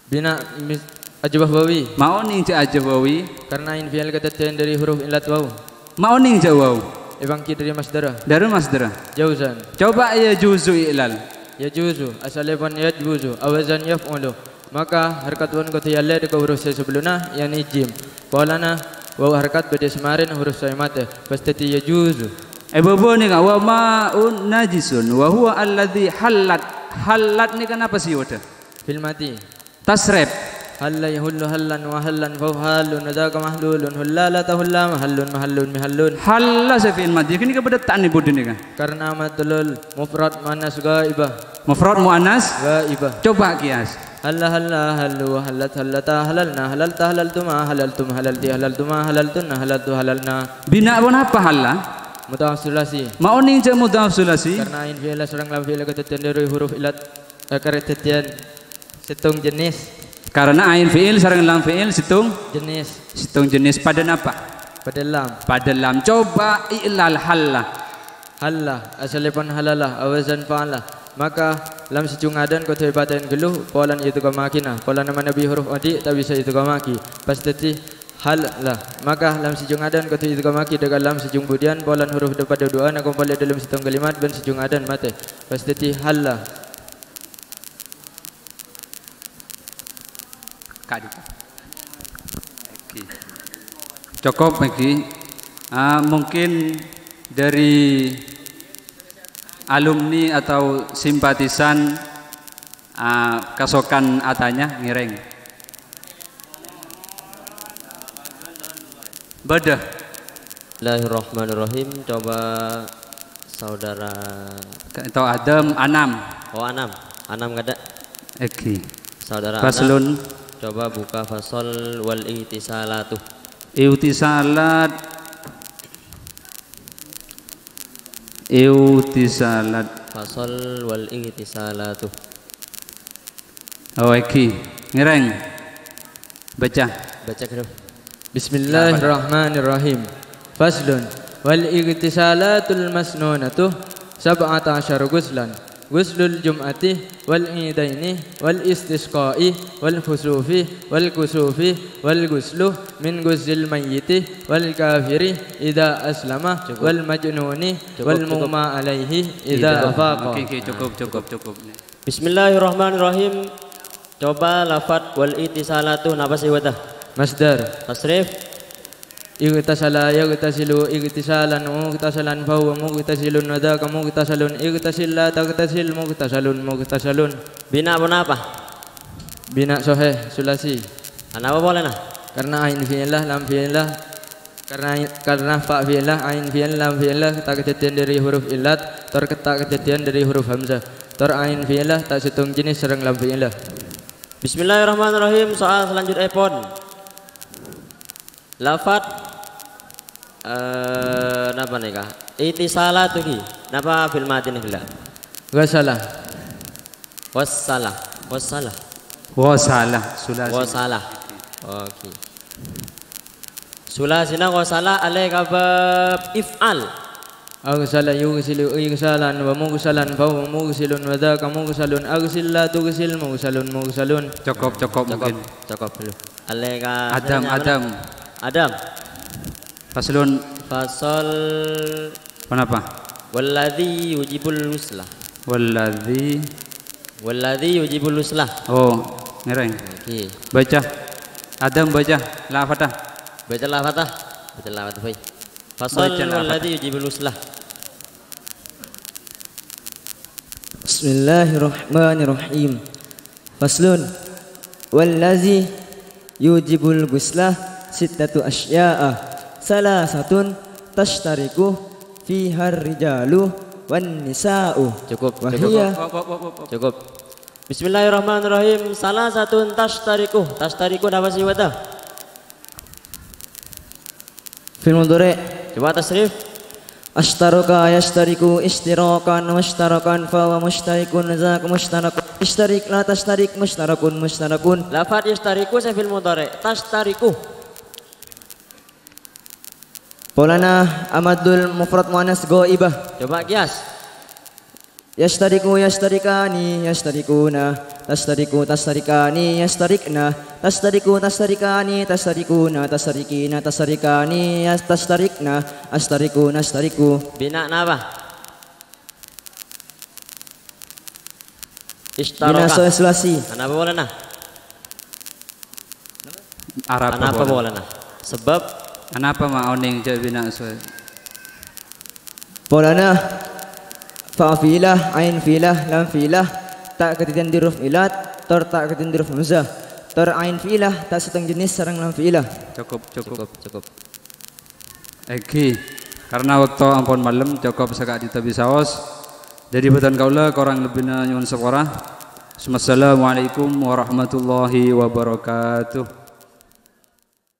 Bina mis-, ajwaf wawi. Ma' onèng jâ' ajwaf wawi. Karena aèn fi'il kadhâddhiyân dhâri huruf illat waw. Ma' onèng jâ' waw. Èpangghi dhâri masdara. Dhâri masdara. Jauzan. Coba yajuzu i'lal. Yajuzu, asalèpon yajwuzu, awazan yaf'ulu. Maka harkat waw kodhu èallè dâ' ka huruf sè sabellunna, ya'ni jim. Polana waw harkat bâdâ è samarèn huruf sè matè, pas dhâddhi yajuzu. È bâbâ nèka, wa ma'un najisun, wa huwa alladzi hallat. Hallat nèka napa sè bâdâ? Fi'il madhi. Tasrif. Halla yahullu hallan wa hallan fa huwa hallun, wa dzaka mahlulun, hulla la tahulla mahallun, mahallun mihallun. Halla sè fi'il madhi, ghânèka bâdâ ta'an è budi nèka. Karena madlul mufrad muannas ghaibah. Mufrad muannas? Ghaibah. Coba qiyas. Halla halla hallu hallat hallata halalna halalta halaltuma halaltum halalti halaltuma halaltunna halaltu halalna. Bina ponapa halla? Mudhaf sulasi. Ma' onèng jâ' mudhaf sulasi? Karena ain fi'il sareng lam fi'il kadhâddhiyân dâri huruf illat, eh, kadhâddhiyân sèttong jenis. Karena ain fi'il sareng lam fi'il sèttong? Jenis. Sèttong jenis. Padâ napa? Padâ lam. Padâ lam. Coba i'lal halla. Halla, asallèpon halala, awazan fa'ala. Maka lam sè jhungadan kodhu èpatè'è ghâllu, polana idghammaghina. Polana manabi huruf odi' ta' bisa idghammagghi. Pas dhâddhi halla. Maka lam sè jhungadan kodhu idghammagghi dâ' ka lam sè jhung budiyân, polana huruf dâ-, padâ duwâ'na kompol è dâlem sèttong kalimat bân sè jhungadan matè. Pas dhâddhi halla. Kak Dika. Oke. Cukup, Maggie. Ah, mungkin dari alumni atau simpatisan, ah, kasokan atanya, ngèrèng. Bâdâ. Bismillahirrahmanirrahim. Coba saudara Ka-, atau Adam, Anam. Oh, Anam. Anam kadâ'. Èghi. Saudara Anam, Faslun. Coba buka fasal wal itisalatu. Itisalat. Itisalat. Fasal wal itisalatu. Oh, èghi. Ngèrèng. Baca. Baca, Guru. Bismillahirrahmanirrahim. Faslun. Wal igtisalatul masnunatu sab'ata asyara ghuslan. Ghuslul jum'ati wal idaini wal istisqa'i wal khusufi wal kusufi wal ghuslu min ghuslil mayyiti wal kafiri idza aslama. Cukup. Wal majnuni. Cukup, wal cukup. Mughma alaihi idza. Cukup. Afaqa. Oke, oke, cukup, cukup, cukup. Bismillahirrahmanirrahim. Coba lafat wal itisalatu napa sè bâdâ? Masdar. Tasrif. Igtasala yagtasilu igtisalan, mugtasalan fahuwa mugtasilun, wa dzaka mugtasalun, igtasil la tagtasil mugtasalun, mugtasalun. Bina ponapa? Bina soheh, sulasi. Anapa polana? Karena ain fi'illah, lam fi'illah. Karena, karena fa fi'illah, ain fi'il, lam fi'illah, ta' kadhâddhiyân dâri huruf illat, tor ta' kadhâddhiyân dâri huruf hamzah. Tor ain fi'illah ta' sèttong jenis sareng lam fi'illah. Bismillahirrahmanirrahim. Soal selanjutèpon. Lafat, eh, napa nèka? Itisalatu ghi. Napa fi'il madhina ghellâ'? Ghasala. Wassala. Wassala. Wasala. Sulasi. Wasala. Oke. Sulasina ghasala alè ka bab if'al. Aghsala yughsilu ighsalan wa mughsalan fa huwa mughsilun wa dzaka mughsalun aghsil la tughsil mughsalun mughsalun. Cukup, cukup. Cukup, mungkin. Cukup dulu. Alè ka Adam, sini apa? Adam. Adam. Faslun. Fasal. Kenapa? Walladzi yujibul ghusla. Walladzi. Walladzi yujibul ghusla. Oh, ngèrèng. Oke. Baca. Adam baca. La Fatah. Baca La Fatah. Baca La Fatah, boy. Fasal. Baca La Fatah. Walladzi yujibul ghusla. Bismillahirrahmanirrahim. Faslun. Wallazi yujibul ghusla sittatu asya'a. Salasatun tashtariku fihar rijalu wan nisa'u. Cukup, cukup. Wahiyah. Cukup. Bismillahirrahmanirrahim. Salasatun tashtariku. Tashtariku napa sè bâdâ? Fi'il mudhari'. Coba tasrif. Ashtaraka yashtariku ishtirakan, mushtarakan, fahuwa mushtarikun, dzaka mushtarakun. Ishtarik la tashtarik, mushtarakun, mushtarakun. Lafat yashtariku sè fi'il mudhari'. Tashtariku. Polana amaddul mufrad muannas ghaibah. Coba qiyas. Yashtariku, yashtarikani, yashtarikuna, tashtariku, tashtarikani, yashtarikna, tashtariku, tashtarikani, tashtarikuna, tashtarikina, tashtarikani, yas-, tashtarikna, ashtariku, nashtariku. Bina napa? Ishtaraka. Bina sulasi. Napa polana? Arapa Anapa polana? Polana? Sebab Anapa ma' onèng jhâ' binah soè? Polana fa fi'ilah, ain fi'ilah, lam fi'ilah, ta' kadhâddhiyân dhuruf ilat, tor ta' kadhâddhiyân dhuruf hamzah, tor ain fi'ilah ta' sèttong jenis sareng lam fi'ilah. Cukup, cukup. Cukup, cukup. Èngghi, karena wekto ampon malem, cokop saka'dinto bisaos. Dhâddhi bhâdhân kaulâ korang lebbina nyo'on sapora. Wassalamualaikum warahmatullahi wabarakatuh.